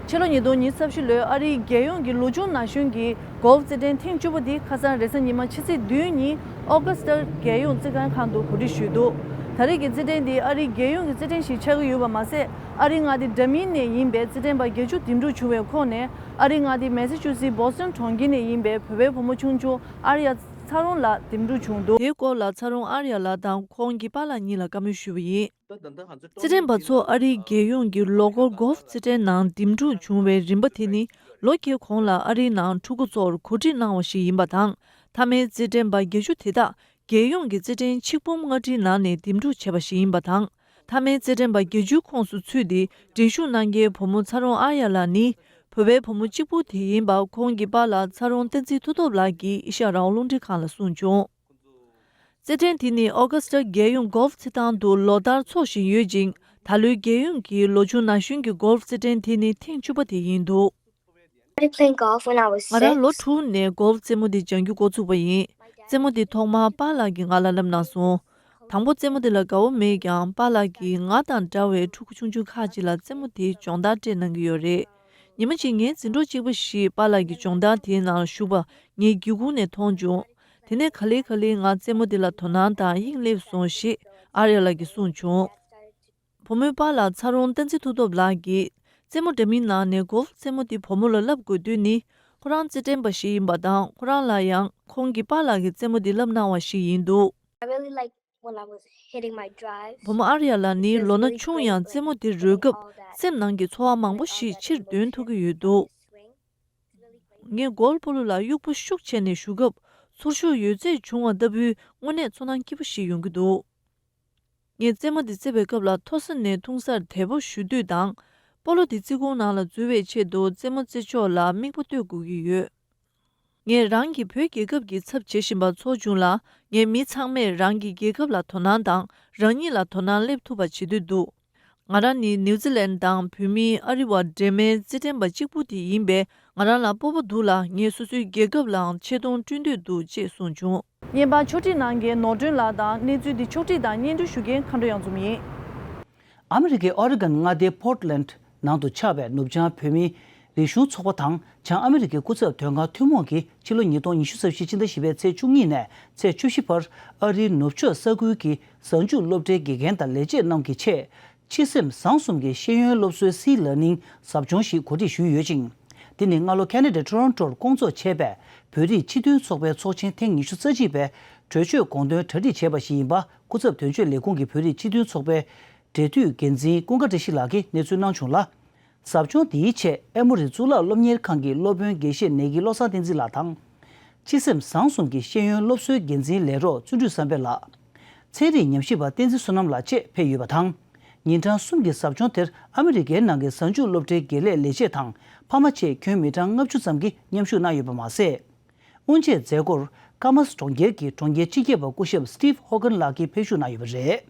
ཕྱི་ལོ་ཉིས་སྟོང་ཉི་ཤུ་རྩ་བཞི་ལོའི་ཨ་རིའི་རྒྱལ་ཡོངས་ཀྱི་ལོ་ཆུང་ན་གཞོན་གྱི་གོལ་ཕ་རྩེད་འགྲན་ཐེངས་བཅུ་པ་འདི་ཁ་སང་རེས་གཟའ་ཉི་མ་ཕྱི་ཚེས་བདུན་ཉིན་ཨོ་གྷ་སི་ཊ་རྒྱལ་ཡོངས་རྩེད་ཁང་ཁང་དུ་གོ་སྒྲིག་ཞུས་འདུག་ད་རེས་ཀྱི་རྩེད་འགྲན་འདི་ཨ་རིའི་རྒྱལ་ཡོངས་ཀྱི་རྩེད་འགྲན་ཞིག་ཆགས་ཀྱི་ཡོད་པ་མ་ཟད། ཨ་རིའི་མངའ་སྡེ་འདྲ་མིན་ནས་ཡིན་པའི་རྩེད་འགྲན་པ་བརྒྱད་ཅུ་འདེམས་སྒྲུག་བྱུང་བའི་ཁོངས་ནས་ཨ་རིའི་མངའ་སྡེ་མེ་ས་ཆུ་སི་སི་བོ་སི་ཊོན་གྲོང་ཁྱེར་ནས་ཡིན་པའི་བོད་པའི་བུ་མོ་ཆུང་ཆུང་ཨར་ཡ་ཚ་རོང་ལགས་འདེམས་སྒྲུག་བྱུང་འདུག་དེའི་སྐོར་ལ་ཚ་རོང་ཨར་ཡ་ལགས་དང་ཁོང་གི་པཱ་ལགས་གཉིས་ལ་བཀའ་མོལ་ཞུས་པ་ཡིན། རྩེད་འགྲན་པ་ཚོ་ཨ་རིའི་རྒྱལ་ཡོངས་ཀྱི་ལོ་འཁོར་གོལ་ཕ་རྩེད་འགྲན་ནང་འདེམས་སྒྲུག་བྱུང་བའི་རིམ་པ་དེ་ནི་ལོ་འཁོར་གོང་ལ་ཨ་རིའི་ནང་ཕྲུ་གུ་ཚོར་གོ་སྒྲིག་གནང་བ་ཞིག་ཡིན་པ་དང་། མཐའ་མའི་རྩེད་འགྲན་པ་བརྒྱད་ཅུ་དེ་དག་རྒྱལ་ཡོངས་ཀྱི་རྩེད་འགྲན་ཆིག་འབུམ་ལྔ་ཁྲིའི་ནང་ནས་འདེམས་སྒྲུག་བྱས་པ་ཞིག་ཡིན་པ་དང་། མཐའ་མའི་རྩེད་འགྲན་པ་བརྒྱད་ཅུའི་ཁོངས་སུ་ཚུད་དེ་འགྲན་ཞུགས་གནང་མཁན་བུ་མོ་ཚ་རོང་ཨར་ཡ་ལགས་ནི་བོད་པའི་བུ་མོ་གཅིག་པུ་དེ་ཡིན་པ་ཁོང་གི་པཱ་ལགས་ཚ་རོང་བསྟན་འཛིན་མཐུ་སྟོབས་ལགས་ཀྱིས་ཨེ་ཤ་ཡ་རང་དབང་རླུང་འཕྲིན་ཁང་ལ་གསུངས་བྱུང་། རྩེད་འགྲན་དེ་ནི་ཨོ་གྷ་སི་ཊ་རྒྱལ་ཡོངས་གོལ་ཕ་རྩེད་ཐང་དུ་ལོ་ལྟར་འཚོགས་བཞིན་ཡོད་ཅིང་། ད་ལོའི་རྒྱལ་ཡོངས་ཀྱི་ལོ་ཆུང་ན་གཞོན་གྱི་གོལ་ཕ་རྩེད་འགྲན་དེ་ནི་ཐེངས་བཅུ་པ་དེ་ཡིན་འདུག started playing golf when I was ང་རང་ལོ six. དྲུག་ནས་གོལ་ཕ་རྩེད་མོ་འདི་སྦྱང་རྒྱུ་འགོ་ཚུགས་པ་ཡིན། རྩེད་མོ་འདི་ཐོག་མར་པཱ་ལགས་ཀྱིས་ང་ལ་བསླབས་གནང་སོང་། དང་པོ་རྩེད་མོ་འདི་ལ་དགའ་བོ་མེད་ཀྱང་། པཱ་ལགས་ཀྱིས་ང་དང་འདྲ་བའི་ཕྲུ་གུ་ཆུང་ཆུང་ཁག་ཅིག་ལ་རྩེད་མོ་དེའི་སྦྱོང་བརྡར་སྤྲད་གནང་གི་ཡོད་རེད། ཉི་མ་གཅིག་ངའི་འཛིན་གྲོགས་གཅིག་པ་ཞིག་པཱ་ལགས་ཀྱི་སྦྱོང་བརྡར་དེའི་ནང་ཞུགས་པ་ངས་སྒེའུ་ཁུང་ནས་མཐོང་བྱུང་། དེ་ནས་ག་ལེ་ག་ལེ་ང་རྩེད་མོ་འདི་ལ་དོ་སྣང་དང་དབྱིངས་སླེབས་སོང་ཞེས་ཨར་ཡ་ལགས་ཀྱིས་གསུངས་བྱུང་། བུ་མོའི་པཱ་ལགས་ཚ་རོང་བསྟན་འཛིན་མཐུ་སྟོབས་ལགས་ཀྱིས། རྩེད་མོ་འདྲ་མིན་ནང་ནས་གོལ་ཕ་རྩེད་མོ་འདི་བུ་མོ་ལ་བསླབ་དགོས་དོན་ནི། ཁོ་རང་རྩེད་འགྲན་པ་ཞིག་ཡིན་པ་དང་། ཁོ་རང་ལ་ཡང་ཁོང་གི་པཱ་ལགས་ཀྱིས་རྩེད་མོ་འདི་བསླབ་གནང་བ་ཞིག་ཡིན་འདུག I really like when I was hitting my drives. བུ་མོ་ཨར་ཡ་ལགས་ནི་ལོ་ན་ཆུང་ཡང་རྩེད་མོ་འདི་རོལ་སྐབས་སེམས་ནང་གི་ཚོར་བ་མང་པོ་ཞིག་ཕྱིར་འདོན་ཐུབ་ཀྱི་ཡོད་འདུག་ངས་གོལ་ཕ་སྤོ་ལོ་ལ་གཡུག་པོ་ཤུགས་བྱས་ནས་གཞུ་སྐབས་ཚོར་ཤུགས་ཡོད་ཚད་བྱུང་བ་ལྟ་བུའི་དངོས་གནས་ཚོར་སྣང་སྐྱིད་པོ་ཞིག་ཡོང་གི་འདུག་ངས་རྩེད་མོ་འདི་རྩེ་བའི་སྐབས་ལ་མཐོ་ས་ནས་ཐུང་སར་དལ་པོ་གཞུ་དུས་དང་། སྤོ་ལོ་འདི་རྩེད་ཁུང་ནང་ལ་འཛུལ་བའི་ཆེད་དུ་རྩེད་མོ་རྩེ་ཕྱོགས་ལ་མིག་དཔེ་ལྟོས་དགོས་ཀྱི་ཡོད། ངས་རང་གི་བོད་རྒྱལ་ཁབ་ཀྱི་ཚབ་བྱེད་བཞིན་པ་ཚོར་བྱུང་ལ། ངས་མི་ཚང་མས་རང་གི་རྒྱལ་ཁབ་ལ་དོ་སྣང་དང་། རང་ཉིད་ལ་དོ་སྣང་སླེབས་ཐུབ་པ་བྱེད་འདོད་འདུག་ང་རང་ནི་ནིའུ་ཛི་ལན་དང་བོད་མིའི་ཨ་རི་བ་འབྲེལ་མའི་རྩེད་འགྲན་པ་གཅིག་པུ་དེ་ཡིན་པས། ང་རང་ལ་སྤོབས་པ་འདུག་ལ། ངས་སོ་སོའི་རྒྱལ་ཁབ་ལའང་ཆེ་མཐོང་བསྐྲུན་འདོད་འདུག་ཅེས་གསུངས་བྱུང་། བརྙན་པར་ཕྱོགས་སྒྲིག་གནང་མཁན་ནོར་སྒྲོན་ལགས་དང་། གནས་ཚུལ་འདི་ཕྱོགས་སྒྲིག་དང་སྙན་སྒྲོན་ཞུ་མཁན་མཁའ་འགྲོ་གཡང་འཛོམས་ཡིན། ཨ་མི་རི་ཀའི་ཨོ་རི་གོན་མངའ་སྡེའི་པོར་ཊི་ལེན་ཌི་ནང་དུ་ཆགས་པའི་ནུབ་བྱང་བོད་མིའི་རིག་གཞུང་ཚོགས་པ་དང་། བྱང་ཨ་མི་རི་ཀའི་སྐུ་ཚབ་དོན་ཁང་ཐུན་མོང་གིས་ཕྱི་ལོ་ཉིས་སྟོང་ཉི་ཤུ་རྩ་བཞི་ཕྱི་ཟླ་བཞི་པའི་ཚེས་བཅུ་གཉིས་ནས་ཚེས་བཅུ་བཞི་བར་ཨ་རིའི་ནུབ་ཕྱོགས་ས་ཁུལ་གྱི་གཟའ་མཇུག་སློབ་གྲྭའི་དགེ་རྒན་དང་ལས་བྱེད་རྣམས་ཀྱི་ཆེད། ཆེས་སེམས་བཟང་གསུམ་གྱི་ཤེས་ཡོན་སློབ་གསོའི་སྲིད་ལ་ནིང་ཟབ་སྦྱོང་ཞིག་གོ་སྒྲིག་ཞུས་ཡོད་ཅིང་། འདི་ནི་སྔ་ལོ་ཁ་ན་ཌའི་ཊོ་རོན་ཊོར་བསྐོང་ཚོགས་བྱས་པའི་བོད་རིགས་སྤྱི་མཐུན་ཚོགས་པའི་ཚོགས་ཆེན་ཐེངས་ཉི་ཤུ་རྩ་གཅིག་པའི་གྲོས་ཆོད་དགོངས་དོན་གྲ་སྒྲིག་བྱས་པ་ཞིག་ཡིན་པ། སྐུ་ཚབ་དོན་གཅོད་ལས་ཁུངས་ཀྱི་བོད་རིགས་སྤྱི་མཐུན་ཚོགས་པའི་འབྲེལ་མཐུད་འགན་འཛིན་ཀུན་དགའ་བཀྲ་ཤིས་ལགས་ཀྱིས་གནས་ཚུལ་གནང་བྱུང་ལ། ཟབ་སྦྱོང་འདིའི་ཆེད་ཨེ་མོ་རི་གཙུག་ལག་སློབ་གཉེར་ཁང་གི་སློབ་དཔོན་དགེ་བཤེས་ནེ་གི་བློ་བཟང་བསྟན་འཛིན་ལགས་དང་། སྤྱི་སེམས་བཟང་གསུམ་གྱི་ཤེས་ཡོན་སློབ་གསོའི་འགན་འཛིན་ལས་རོགས་བརྩོན་འགྲུས་བསམ་འཕེལ་ལགས། ཚན་རིག་ཉམས་ཞིབ་པ་བསྟན་འཛིན་བསོད་ནམས་ལགས་བཅས་ཕེབས་ཡོད་པ་དང་། ཉིན་གྲངས་གསུམ་གྱི་ཟབ་སྦྱོང་དེར་ཨ་མི་རི་ཀའི་ནང་གི་གཟའ་མཇུག་སློབ་གྲྭའི་དགེ་ལས་ལས་བྱེད་དང་ཕ་མ་བཅས་ཁྱོན་མི་གྲངས་ལྔ་བཅུ་ཙམ་གྱིས་མཉམ་ཞུགས་གནང་ཡོད་པ་མ་ཟད། དབུ་འབྱེད་མཛད་སྒོར་ཀ་མཱས་གྲོང་ཁྱེར་གྱི་གྲོང་ཁྱེར་སྤྱི་ཁྱབ་པ་སྐུ་ཞབས་Steve Hogan ལགས་ཀྱིས་ཕེབས་ཞུགས་གནང་ཡོད་པ་རེད།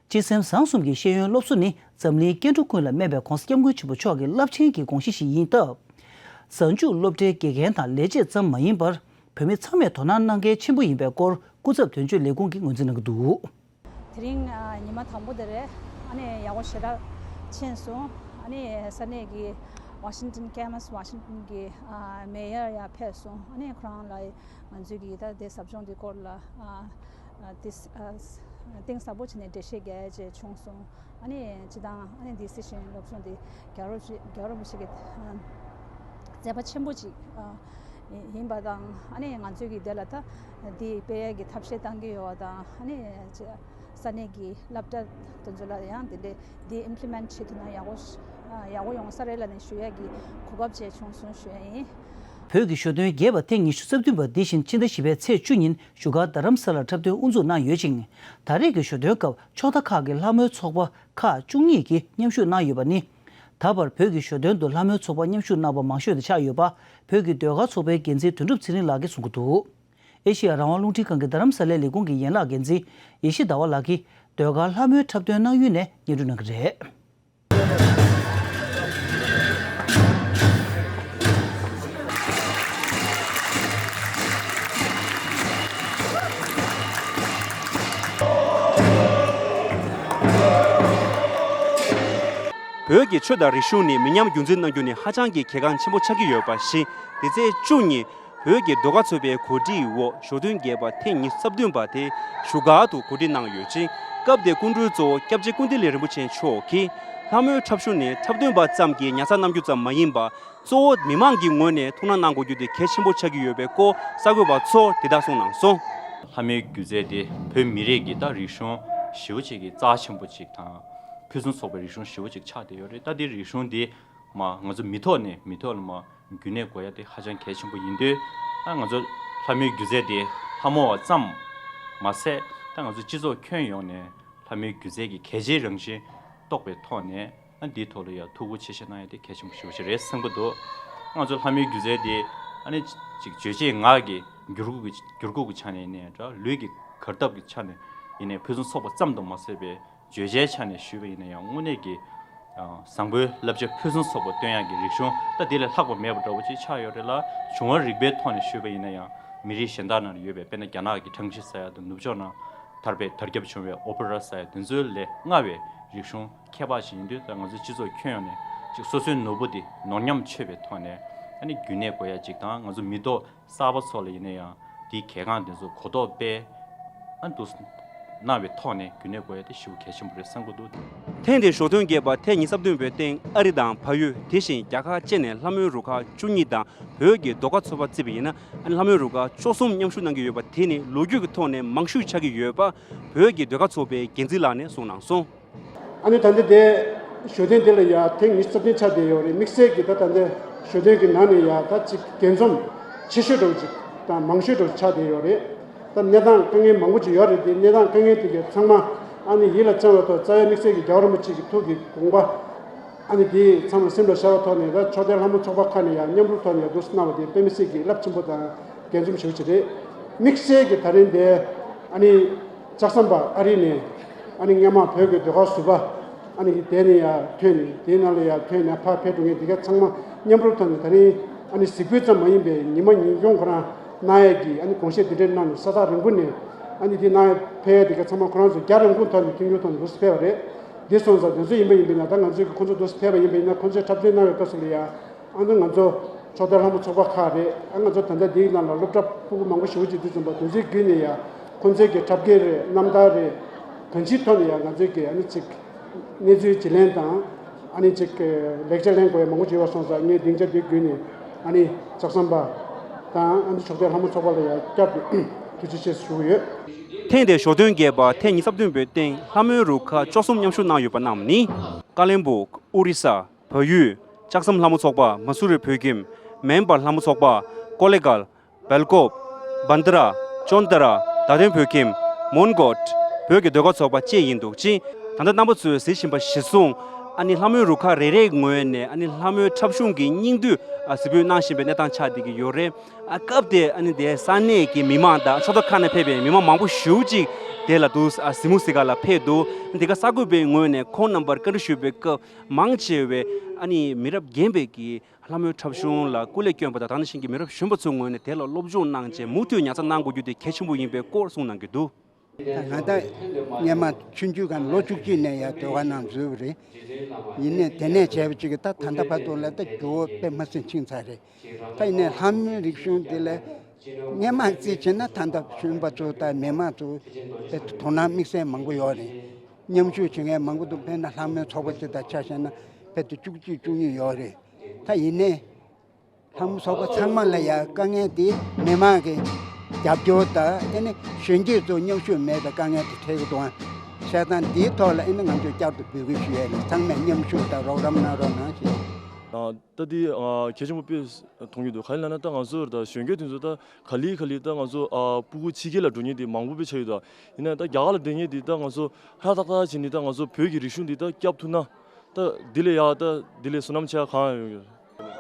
སྤྱི་སེམས་བཟང་གསུམ་གྱི་ཤེས་ཡོན་སློབ་གསོ་ནི་འཛམ་གླིང་སྐྱེ་འགྲོ་ཀུན་ལ་སྨན་པའི་༧གོང་ས་༧སྐྱབས་མགོན་ཆེན་པོ་མཆོག་གི་རླབས་ཆེན་གྱི་དགོངས་གཞི་ཞིག་ཡིན་སྟབས། གཟའ་མཇུག་སློབ་གྲྭའི་དགེ་རྒན་དང་ལས་བྱེད་ཙམ་མ་ཡིན་པར། བོད་མི་ཚང་མས་དོ་སྣང་གནང་གལ་ཆེན་པོ་ཡིན་པའི་སྐོར་སྐུ་ཚབ་དོན་གཅོད་ལས་ཁུངས་ཀྱིས་ངོས་འཛིན་གནང་གི་འདུག། དེ་རིང་ཨ་ཉི་མ་དང་པོ་དེ་རེད། ཨ་ནི་ཡག་པོ་ཞེ་དྲག་ཕྱིན་སོང་། ཨ་ནི་ས་གནས་ཀྱི་ཝ་ཤིང་ཊོན་ཀ་མཱས་ཝ་ཤིང་ཊོན་གྱི་ཨ་མེ་ཡར་ཡང་ཕེབས་སོང་། ཨ་ནི་ཁོ་རང་ལ་ང་ཚོའི་གི་ད་དེ་ཟབ་སྦྱོང་དེ་སྐོར་ལ་ཨ་ཨ་དེ་ཨ་གཏིང་ཟབ་པོ་བྱས་ནས་འགྲེལ་བཤད་རྒྱག་ཡ་བྱས་བྱུང་སོང་། ཨ་ནི་སྤྱི་བཏང་ཨ་ནི་འདི་སི་ཤན་སློབ་སྦྱོང་དེ་རྒྱལ་བ་རིན་པོ་ཆེ་རྒྱལ་བ་རིན་པོ་ཆེ་གི་ཨ་མཛད་པ་ཆེན་པོ་ཅིག་ཨ་ཡིན་པ་དང་། ཨ་ནི་ང་ཚོའི་གི་དེ་ལ་ད་འདི་སྤེལ་ཡ་གི་ཐབས་ཤེས་བཏང་གི་ཡོད་པ་དང་། ཨ་ནི་ཅི་ས་གནས་ཀྱི་སློབ་གྲྭ་དེ་ཚོ་ལ་ཡང་དེ་འདྲའི་འདི་ཨིམ་པི་ལི་མེན་ཊི་བྱེད་ཐུབ་ན་ཡག་པོ་ཡག་པོ་ཡོང་ས་རེད་ལབ་ནས་ཞུ་ཡ་གི་གོ་སྐབས་བྱས་བྱུང་སོང་ཞུ་ཡ་ཡིན། བོད་ཀྱི་ཞོ་སྟོན་རྒྱས་པ་ཐེངས་ཉི་ཤུ་རྩ་བདུན་པ་འདི་བཞིན་ཕྱི་ཟླ་བཞི་པའི་ཚེས་བཅུ་ཉིན་བཞུགས་སྒར་རྡ་རམ་ས་ལར་འཁྲབ་སྟོན་དབུ་འཛུགས་གནང་ཡོད་ཅིང་། ད་རེས་ཀྱི་ཞོ་སྟོན་སྐབས་ཕྱོགས་མཐའ་ཁག་གི་ལྷ་མོའི་ཚོགས་པ་ཁག་བཅུ་གཉིས་ཀྱིས་མཉམ་ཞུགས་གནང་ཡོད་པ་ནི། ད་བར་བོད་ཀྱི་ཞོ་སྟོན་དུ་ལྷ་མོའི་ཚོགས་པ་མཉམ་ཞུགས་གནང་བ་མང་ཤོས་དེ་ཆགས་ཡོད་པ། བོད་ཀྱི་ཟློས་གར་ཚོགས་པའི་འགན་འཛིན་དོན་གྲུབ་ཚེ་རིང་ལགས་ཀྱིས་གསུང་གི་འདུག། ཨེ་ཤེ་ཡ་རང་དབང་རླུང་འཕྲིན་ཁང་གི་རྡ་རམ་ས་ལའི་ལས་ཁུངས་ཀྱི་ཡན་ལག་འགན་འཛིན་ཡེ་ཤེས་ཟླ་བ་ལགས་ཀྱིས་ཟློས་གར་ལྷ་མོའི་འཁྲབ་སྟོན་གནང་ཡུལ་ནས་སྙན་སྒྲོན་གནང་གི་རེད། བོད་ཀྱི་ཆོས་དང་རིག་གཞུང་ནི་མི་ཉམས་རྒྱུན་འཛིན་གནང་རྒྱུ་ནི་ཧ་ཅང་གི་གལ་འགངས་ཆེན་པོ་ཆགས་ཀྱི་ཡོད་པ་བཞིན། འདི་ཚེས་བཅུ་ཉིན་བོད་ཀྱི་ཟློས་གར་ཚོགས་པའི་གོ་སྒྲིག་འོག་ཞོ་སྟོན་རྒྱས་པ་ཐེངས་ཉི་ཤུ་རྩ་བདུན་པ་དེ་བཞུགས་སྒར་དུ་གོ་སྒྲིག་གནང་ཡོད་ཅིང་། སྐབས་དེར་སྐུ་མགྲོན་གཙོ་བོ་སྐྱབས་རྗེ་ཀུན་བདེ་ལེགས་རིན་པོ་ཆེ་མཆོག་གིས། ལྷ་མོའི་འཁྲབ་གཞུང་ནི་འཁྲབ་སྟོན་པ་ཙམ་གྱིས་ཉར་ཚགས་གནང་རྒྱུ་ཙམ་མ་ཡིན་པར། གཙོ་བོ་མི་མང་གི་ངོས་ནས་ཐུགས་སྣང་གནང་དགོས་རྒྱུ་དེ་གལ་ཆེན་པོ་ཆགས་ཀྱི་ཡོད་པའི་སྐོར་གསར་འགོད་པ་ཚོར་དེ་ལྟར་གསུངས་གནང་སོང་། ལྷ་མོའི་སྒྱུ་རྩལ་དེ་བོད་མི་རིགས་ཀྱི་ད་རིག་གཞུང་ཞེ་པོ་ཅིག་གི་རྩ་ཆེན་པོ་ཅིག་དང་། ཕུན་སུམ་ཚོགས་པའི་རིག་གཞུང་ཞེ་པོ་ཅིག་ཆགས་བསྡད་ཡོད་རེད། ད་དེ་རིག་གཞུང་དེ་མ་ང་ཚོ་མི་ཐོག་ནས་མི་ཐོག་ལ་མ་རྒྱུན་གནས་དགོས་ཡ་དེ་ཧ་ཅང་གལ་ཆེན་པོ་ཡིན་དུས། ད་ང་ཚོ་ལྷ་མོའི་སྒྱུ་རྩལ་དེ་ལྷ་མོ་བ་ཙམ་མ་ཟད། ད་ང་ཚོ་སྤྱི་ཚོགས་ཁྱོན་ཡོངས་ནས་ལྷ་མོའི་སྒྱུ་རྩལ་གྱི་གལ་ཆེའི་རང་བཞིན་རྟོགས་པའི་ཐོག་ནས། ཨ་འདིའི་ཐོག་ལ་ཡང་ཐུགས་ཁུར་ཆེ་བཞེས་གནང་ཡ་དེ་གལ་ཆེན་པོ་ཞེ་པོ་ཅིག་རེད་བསམ་གྱི་འདུག། ང་ཚོ་ལྷ་མོའི་སྒྱུ་རྩལ་དེ་ཨ་ནི་ཅིག་བརྗོད་བྱེད་ངག་གི་འགྱུར་ཁུག་གི་འགྱུར་ཁུག་གི་ཆ་ནས་ཡིན་ནའི་འདྲ། ལུས་ཀྱི་གར་སྟབས་ཀྱི་ཆ་ནས་ཡིན་ནའི་ཕུན་སུམ་ཚོགས་པ་ཙམ་དུ་མ་ཟད་པའི་བརྗོད་བྱའི་ཆ་ནས་ཞུས་པ་ཡིན་ན་ཡང་དངོས་གནས་ཀྱི་ཨ་བཟང་པོའི་བསླབ་བྱ་ཕུན་སུམ་ཚོགས་པ་སྟོན་ཡག་གི་རིག་གཞུང་ད་དེ་ལས་ལྷག་པ་མེད་པ་འདྲ་བོ་ཅིག་ཆགས་ཡོད་རེད་ལ། བྱུང་བ་རིག་པའི་ཐོག་ནས་ཞུས་པ་ཡིན་ན་ཡང་མི་རིགས་གཞན་དག་ནང་ལ་ཡོད་པའི་དཔེར་ན་རྒྱ་ནག་གི་ཁྲང་ཅི་ཟེར་ཡ་དང་ནུབ་ཕྱོགས་ནང་དར་བའི་དར་ཁྱབ་བྱུང་བའི་ཨོ་པེ་ར་ཟེར་ཡ་དེ་ཚོའི་ལས་སྔ་བའི་རིག་གཞུང་ཁྱད་འཕགས་ཤིག་ཡིན་དུས། ད་ང་ཚོའི་སྤྱི་ཚོགས་ཁྱོན་ཡོངས་ནས་ཅིག་སོ་སོའི་ནོར་བུ་འདི་ནོར་ཉམས་ཆོད་པའི་ཐོག་ནས་ཨ་ནི་རྒྱུན་གནས་དགོས་ཡ་གཅིག་དང་། ང་ཚོ་མི་ཐོག་གསར་པ་ཚོ་ལ་ཡིན་ན་ཡང་དེའི་གལ་འགངས་དེ་ཚོ་གོ་རྟོགས་སྤེལ་ཨ་འདུག་གནང་བའི་ཐོག་ནས་རྒྱུན་གནས་དགོས་ཡ་དེ་ཞེ་པོ་གལ་ཆེན་པོ་རེད་བསམ་གྱི་འདུག། ཐེངས་འདིའི་ཞོ་སྟོན་རྒྱས་པ་ཐེངས་ཉི་ཤུ་རྩ་བདུན་པའི་སྟེང་ཨ་རི་དང་བལ་ཡུལ། དེ་བཞིན་རྒྱ་གར་བཅས་ནས་ལྷ་མོའི་རུ་ཁག་བཅུ་གཉིས་དང་། བོད་ཀྱི་ཟློས་གར་ཚོགས་པ་བརྩིས་པ་ཡིན་ན། ཨ་ནི་ལྷ་མོའི་རུ་ཁག་བཅུ་གསུམ་མཉམ་ཞུགས་གནང་གི་ཡོད་པ་དེ་ནི་ལོ་རྒྱུས་ཀྱི་ཐོག་ནས་མང་ཤོས་ཆགས་ཀྱི་ཡོད་པ། བོད་ཀྱི་ཟློས་གར་ཚོགས་པའི་འགན་འཛིན་ལགས་ནས་གསུངས་གནང་སོང་། ཨ་ནི་ད་ལྟ་དེ་ཞོ་སྟོན་དེ་ལ་ཡ་ཐེངས་ཉི་ཤུ་རྩ་བདུན་ཆགས་བསྡད་ཡོད་རེད། དམིགས་བསལ་གྱི་ད་ད་ལྟ་ཞོ་སྟོན་གྱི་ནང་ནས་ཡ་ད་ཅིག་འགན་འཛོམས་ཆེ་ཤོས་འདྲ་བོ་ཅིག་དང་མང་ཤོས་འདྲ་བོ་ཆགས་བསྡད་ཡོད་རེད། ད་གནས་སྟངས་དཀའ་ངལ་མང་པོ་ཅིག་ཡོད་རེད་དེ། གནས་སྟངས་དཀའ་ངལ་དེ་གའི་ཚང་མ་ཨ་ནི་ཡིད་ལ་བཅངས་པའི་ཐོག་རྩ་བའི་དམིགས་བསལ་གྱི་རྒྱལ་བ་རིན་པོ་ཆེ་གི་ཐུགས་ཀྱི་དགོངས་པ་ཨ་ནི་དེ་ཚང་མ་སེམས་ལ་ཤར་བའི་ཐོག་ནས། ད་ཕྱོགས་མཐའི་ལྷ་མོ་ཚོགས་པ་ཁག་ནས་ཡང་མཉམ་རུབ་ཐོག་ནས་འདུག་སེ་གནང་བ་དེ་དཔེ་མི་སྲིད་ཀྱི་རླབས་ཆེན་པོ་དང་དགྱེས་འཛོམས་ཞེ་པོ་ཅིག་རེད། དམིགས་བསལ་གྱི་ད་རིང་དེ་ཨ་ནི་ལྕགས་ཟམ་པ་ཨ་རི་ནས་ཨ་ནི་སྔོན་མ་བོད་ཀྱི་ཟློས་གར་ཟུར་པ་ཨ་ནི་དེ་ནས་ཡར་ཐོན་ནས། དེའི་ནང་ལ་ཡར་ཐོན་ནས་ཕར་ཕེབས་འགྲོ་མཁན་དེ་ག་ཚང་མ་མཉམ་རུབ་ཐོག་ནས་ད་རིང་ཨ་ནི་གཟིགས་འབུལ་ཙམ་མ་ཡིན་པའི་ཉི་མ་ཉིན་གུང་ཁོ་རང་གནང་ཡས་ཀྱི་ཨ་ནི་དགོངས་བཞེས་དེ་འདྲ་གནང་ནས། ས་ཐག་རིང་པོ་ནས་ཨ་ནི་དེ་གནང་ཡས་ཕེབས་ཡས་དེ་ག་ཚང་མ་ཁོ་རང་ཚོ་རྒྱ་རང་ཁུངས་ཐོག་ནས་མཐུན་འགྱུར་ཐོག་ནས་འདུག་སེ་ཕེབས་པ་རེད། འདི་སོང་ཙང་དེ་ཚོ་ཡིན་པ་ཡིན་པ་ཡིན་ན། ད་ང་ཚོས་ཀྱི་ཁོང་ཚོ་འདུག་སེ་ཕེབས་པ་ཡིན་པ་ཡིན་ན། ཁོང་ཚོས་འཁྲབ་སྟོན་གནང་བའི་སྐབས་སུ་ལ་ཡང་ཨ་ནི་ང་ཚོ་ཕྱོགས་མཐའི་ལྷ་མོ་ཚོགས་པ་ཁག་རེད། ཨ་ང་ཚོ་ད་ལྟ་འདིའི་ནང་ལ་སློབ་གྲྭ་ཕྲུ་གུ་མང་པོ་ཞེ་པོ་ཅིག་འདུག་ཙམ་པ། དེ་ཚོའི་བརྒྱུད་ནས་ཡང་ཁོང་ཚོའི་གི་འཁྲབ་སྐད་རེད། རྣམ་ཐར་རེད། གང་ཅིའི་ཐོག་ནས་ཡང་ང་ཚོས་ཀྱི་ཨ་ནི་ཅིག་གནས་ཚུལ་བརྗེ་ལེན་དང་ ཨ་ནི་ཅིག་ལེགས་ཆ་ལེན་དགོས་ཡ་མང་པོ་བྱས་པ་སོང་ཙང་ངས་སྡིངས་ཆ་འདི་བརྒྱུད་ནས་ཨ་ནི་ལྕགས་ཟམ་པ་དང་ཨ་ནི་ཕྱོགས་མཐའི་ལྷ་མོ་ཚོགས་པ་ལ་ཡང་བསྐྱར་དུ་ཐུགས་རྗེ་ཆེ་ཞུ་གི་ཡོད། ཐེངས་འདིའི་ཞོ་སྟོན་རྒྱས་པ་ཐེངས་ཉི་ཤུ་རྩ་བདུན་པའི་སྟེང་ལྷ་མོའི་རུ་ཁག་བཅུ་གསུམ་མཉམ་ཞུགས་གནང་ཡོད་པ་རྣམས་ནི། ཀ་ལོན་སྦུག་ཨོ་རི་ས། བལ་ཡུལ། ལྕགས་ཟམ་ལྷ་མོ་ཚོགས་པ། མ་སུ་རི་བོད་ཁྱིམ། མེན་པར་ལྷ་མོ་ཚོགས་པ། ཀོ་ལེ་གལ། སྦེལ་ཀོབ། བན་དི་ར། ཅོན་ཏ་ར། བརྡ་དོན་བོད་ཁྱིམ། མོན་གྷོ། བོད་ཀྱི་ཟློས་གར་ཚོགས་པ་བཅས་ཡིན་འདུག་ཅིང་། ད་ལྟ་རྣམ་པ་ཚོས་གཟིགས་བཞིན་པ་གཞིར་བཟུང་། ཨ་ནི་ལྷ་མོའི་རུ་ཁག་རེ་རེའི་ངོས་ནས་ཨ་ནི་ལྷ་མོའི་འཁྲབ་གཞུང་གི་སྙིང་བསྡུས་ཨ་གཟིགས་འབུལ་གནང་བཞིན་པའི་གནས་སྟངས་ཆགས་བསྡད་ཀྱི་ཡོད་རེད། ཨ་སྐབས་དེར་ཨ་ནི་དེའི་ས་གནས་ཀྱི་མི་མང་དང་ཕྱོགས་མཐའ་ཁག་ནས་ཕེབས་པའི་མི་མང་མང་པོ་ཞེ་པོ་ཅིག་དེ་ལ་འདུག་ཨ་གཟིགས་མོ་གཟིགས་ག་ལ་ཕེབས་འདུག་དེ་ག་གསར་འགོད་པའི་ངོས་ནས་ཁོང་རྣམ་པར་བཀའ་འདྲི་ཞུས་པའི་སྐབས། མང་ཆེ་བས་ཨ་ནི་མི་རབས་རྒན་པའི་གི་ལྷ་མོའི་འཁྲབ་གཞུང་ལ་སྐུ་ལས་བསྐྱོན་པ་དང་། ད་ག་ནང་བཞིན་གྱི་མི་རབས་གཞོན་པ་ཚོའི་ངོས་ནས་དེ་ལ་སློབ་སྦྱོང་གནང་རྗེས་མུ་མཐུད་ཉར་ཚགས་གནང་དགོས་རྒྱུ་དེ་གལ་ཆེན་པོ་ཡིན་པའི་སྐོར་གསུངས་གནང་གི་འདུག་ད་ང་ད་སྔོན་མ་ཆུང་ཆུང་སྒང་ལོ་བཅུ་གཅིག་ནས་ཡང་ཟློས་གར་ནང་འཛུལ་བ་རེད། ཡིན་ནའི་དེ་ནས་བྱས་པ་ཅིག་གིས་ད་ད་ལྟ་བར་དུ་ལ་ད་འགྱུར་བ་དཔེ་མ་སྲིད་ཕྱིན་ཚར་རེད། ད་ཡིན་ནའི་ལྷ་མོའི་རིག་གཞུང་དེ་ལ་སྔོན་མ་རྩིས་བྱས་ན་ད་ལྟ་གཞོན་པ་ཚོ་དང་མི་མང་ཚོ་དཔེ་དོ་སྣང་དམིགས་བསལ་མང་པོ་ཡོད་རེད། མཉམ་ཞུགས་བྱེད་མཁན་མང་པོ་འདུག་དཔེར་ན་ལྷ་མོའི་ཚོགས་པ་ཅིག་དང་ཆ་བཞག་ན་དཔེ་དེ་བཅུ་གཅིག་བཅུ་གཉིས་ཡོད་རེད། ད་ཡིན་ནའི་ལྷ་མོ་ཚོགས་པ་ཚང་མ་ལ་ཡང་དཀའ་ངལ་དེ་མི་མང་གི་རྒྱབ་སྐྱོར་དང་ཨེ་ནི་གཞོན་སྐྱེས་ཚོ་མཉམ་ཞུགས་མེད་པའི་དཀའ་ངལ་དེ་འཕྲད་ཀྱི་འདུག་ཨ། བྱས་ཙང་འདིའི་ཐོག་ལ་ཨེ་ནི་ང་ཚོས་བསྐྱར་དུ་འབོད་སྐུལ་ཞུ་ཡས་ལ་ཚང་མས་མཉམ་ཞུགས་དང་རོགས་རམ་གནང་རོགས་གནང་ཞེས། ད་འདི་གལ་ཆེན་པོ་དཔེ་མཐོང་གི་འདུག་ག་རེ་ལབ་ན་ད་ང་ཚོ་ད་གཞོན་སྐྱེས་དེ་ཚོ་ད་ག་ལེ་ག་ལེ་ད་ང་ཚོ་ཨ་སྤུ་གུ་ཕྱི་རྒྱལ་ལ་འགྲོ་མཁན་དེ་མང་པོ་དཔེ་ཆགས་ཡོད་ད། ཡིན་ན་ད་རྒྱ་གར་ལ་བསྡད་མཁན་དེ་ད་ང་ཚོ་ཧྲ་ཏག་ཏག་བྱས་ནས་ད་ང་ཚོ་བོད་ཀྱི་རིག་གཞུང་འདི་ད་སྐྱབས་ཐུབ་ན་ད་འདི་ལས་ཡག་ད་འདི་ལས་བསོད་ནམས་ཆེ་གང་ཡང་ཡོད།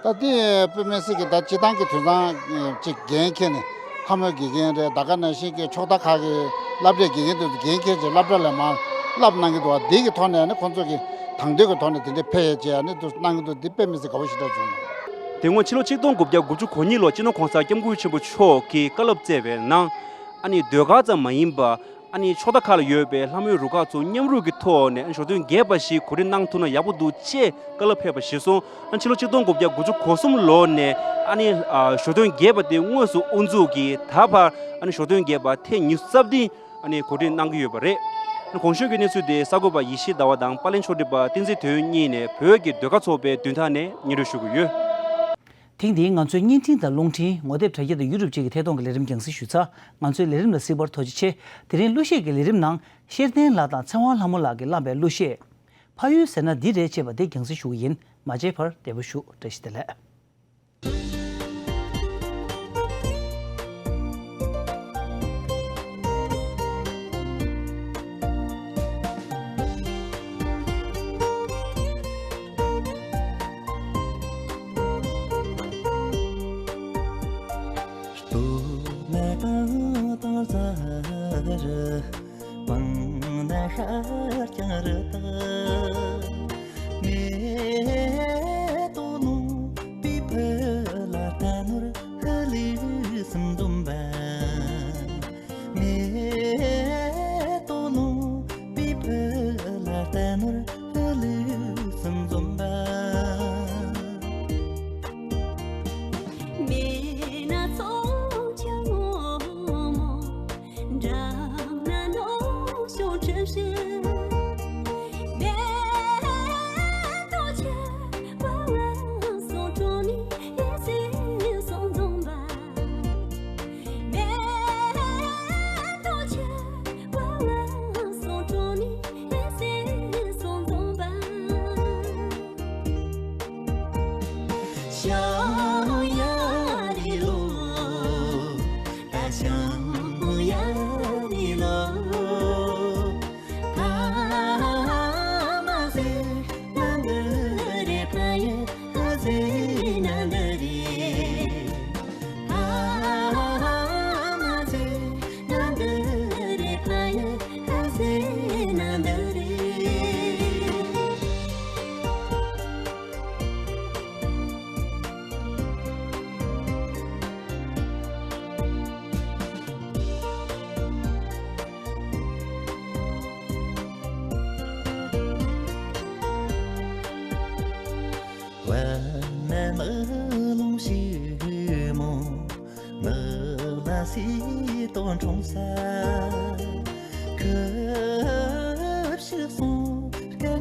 ད་དེ་དཔེ་མི་སྲིད་ཀྱི་ད་སྤྱི་བཏང་གི་དུས་བཟང་ཅིག་འགན་འཁྱེར་ནས་ལྷ་མོའི་དགེ་རྒན་རེད། ད་ག་ནང་བཞིན་གྱི་ཕྱོགས་མཐའ་ཁག་གི་སློབ་གྲྭའི་དགེ་རྒན་དེ་ཚོ་འགན་འཁྱེར་བྱས་སློབ་གྲྭ་ལ་མར་བསླབ་གནང་གི་འདུག་བ། འདི་གི་ཐོག་ནས་ནི་ཁོང་ཚོ་གི་དང་དོད་ཀྱི་ཐོག་ནས་དེ་འདྲའི་ཕེབས་བྱས་ནི་དུ་གནང་གི་འདུག་འདི་དཔེ་མི་སྲིད་དགའ་པོ་ཞེ་དྲག་བྱུང་། དེ་སྔོན་ཕྱི་ལོ་ཆིག་སྟོང་དགུ་བརྒྱ་དགུ་བཅུ་གོ་གཉིས་ལོར་སྤྱི་ནོར་༸གོང་ས་༸སྐྱབས་མགོན་ཆེན་པོ་མཆོག་གིས་བཀའ་སློབ་སྩལ་བའི་ནང་། ཨ་ནི་ཟློས་གར་ཙམ་མ་ཡིན་པ། ཨ་ནི་ཕྱོགས་མཐའ་ཁག་ལ་ཡོད་པའི་ལྷ་མོའི་རུ་ཁག་ཚོ་མཉམ་རུབ་ཀྱི་ཐོག་ནས་ཨ་ནི་ཞོ་སྟོན་རྒྱས་པ་ཞིག་གོ་སྒྲིག་གནང་ཐུབ་ན་ཡག་པོ་འདུག་ཅེས་བཀའ་སློབ་ཕེབས་པ་གཞིར་བཟུང་། ཨ་ནི་ཕྱི་ལོ་ཆིག་སྟོང་དགུ་བརྒྱ་དགུ་བཅུ་གོ་གསུམ་ལོ་ནས་ཨ་ནི་ཨ་ཞོ་སྟོན་རྒྱས་པ་དེ་དངོས་སུ་དབུ་འཛུགས་ཀྱིས་ད་བར་ཨ་ནི་ཞོ་སྟོན་རྒྱས་པ་ཐེངས་ཉི་ཤུ་རྩ་བདུན་ཨ་ནི་གོ་སྒྲིག་གནང་གི་ཡོད་པ་རེད། ཨ་ནི་གོང་ཞུས་ཀྱི་གནས་ཚུལ་དེ་གསར་འགོད་པ་ཡེ་ཤེས་ཟླ་བ་དང་པར་ལེན་ཕྱོགས་སྒྲིག་པ་བསྟན་འཛིན་དོན་གཉིས་ནས་བོད་ཀྱི་ཟློས་གར་ཚོགས་པའི་མདུན་ཐང་ནས་སྙན་སྒྲོན་ཞུ་གི་ཡོད། ཐེངས་འདིའི་ང་ཚོའི་བརྙན་འཕྲིན་དང་རླུང་འཕྲིན། ངོ་དེབ་དྲ་རྒྱ་དང་ཡུ་ཊུབ་བཅས་ཀྱི་ཐད་གཏོང་གི་ལས་རིམ་རྒྱང་སྲིང་ཞུས་ཚར། ང་ཚོའི་ལས་རིམ་ལ་གཟིགས་པར་ཐུགས་རྗེ་ཆེ། དེ་རིང་གླུ་གཞས་ཀྱི་ལས་རིམ་ནང་ཤེར་བསྟན་ལགས་དང་ཚེ་དབང་ལྷ་མོ་ལགས་ཀྱིས་བླངས་པའི་གླུ་གཞས། ཕ་ཡུལ་ཟེར་ན་འདི་རེད་ཅེས་པ་དེ་རྒྱང་སྲིང་ཞུ་གི་ཡིན། མ་མཇལ་བར་བདེ་པོ་བཞུགས། བཀྲ་ཤིས་བདེ་ལེགས། སྟོད་ལ་དང་དང་ཚ་རུ། སྤང་ན་ཤར་རྐྱང་རི་དྭགས། མེ་ཏོག་ལུང་པའི་བུ་ལ་རྟ་ནོར་ཧ་ལུག་གསུམ་འཛོམས་པ། མེ་ཏོག་ལུང་པའི་བུ་ལ་རྟ་ནོར་ཧ་ལུག་གསུམ་འཛོམས་པ། མེད་ན་ཚོགས་ཆེན་ངོ་མ། འགྲམ་ན་ནོར་ཤོག་གྲུ་བཞི། མེ་ཏོག་ཆེ་བ་བ་སོང་གྲོང་ནི་ཡེ་སི་སོང་འཛོམས་པ། མེ་ཏོག་ཆེ་བ་བ་སོང་གྲོང་ནི་ཡེ་སི་སོང་འཛོམས་པ། ཤང་ཡ་རི་ལོ། ད་ཤང་ཡ་རི་ལོ། ཕ་མ་ཟེར་ན་འདི་རེད། ཕ་ཡུལ་ཟེར་ན་འདི་རེད། ཕ་མ་ཟེར་ན་འདི་རེད། ཕ་ཡུལ་ཟེར་ན་འདི་རེད། བ་ན་མ་ལུང་ཞིག་མོ། མི་ལ་སི་ཏོ་འཁྲུངས་ས། ཁུ་བྱུག་སོང་སྐད་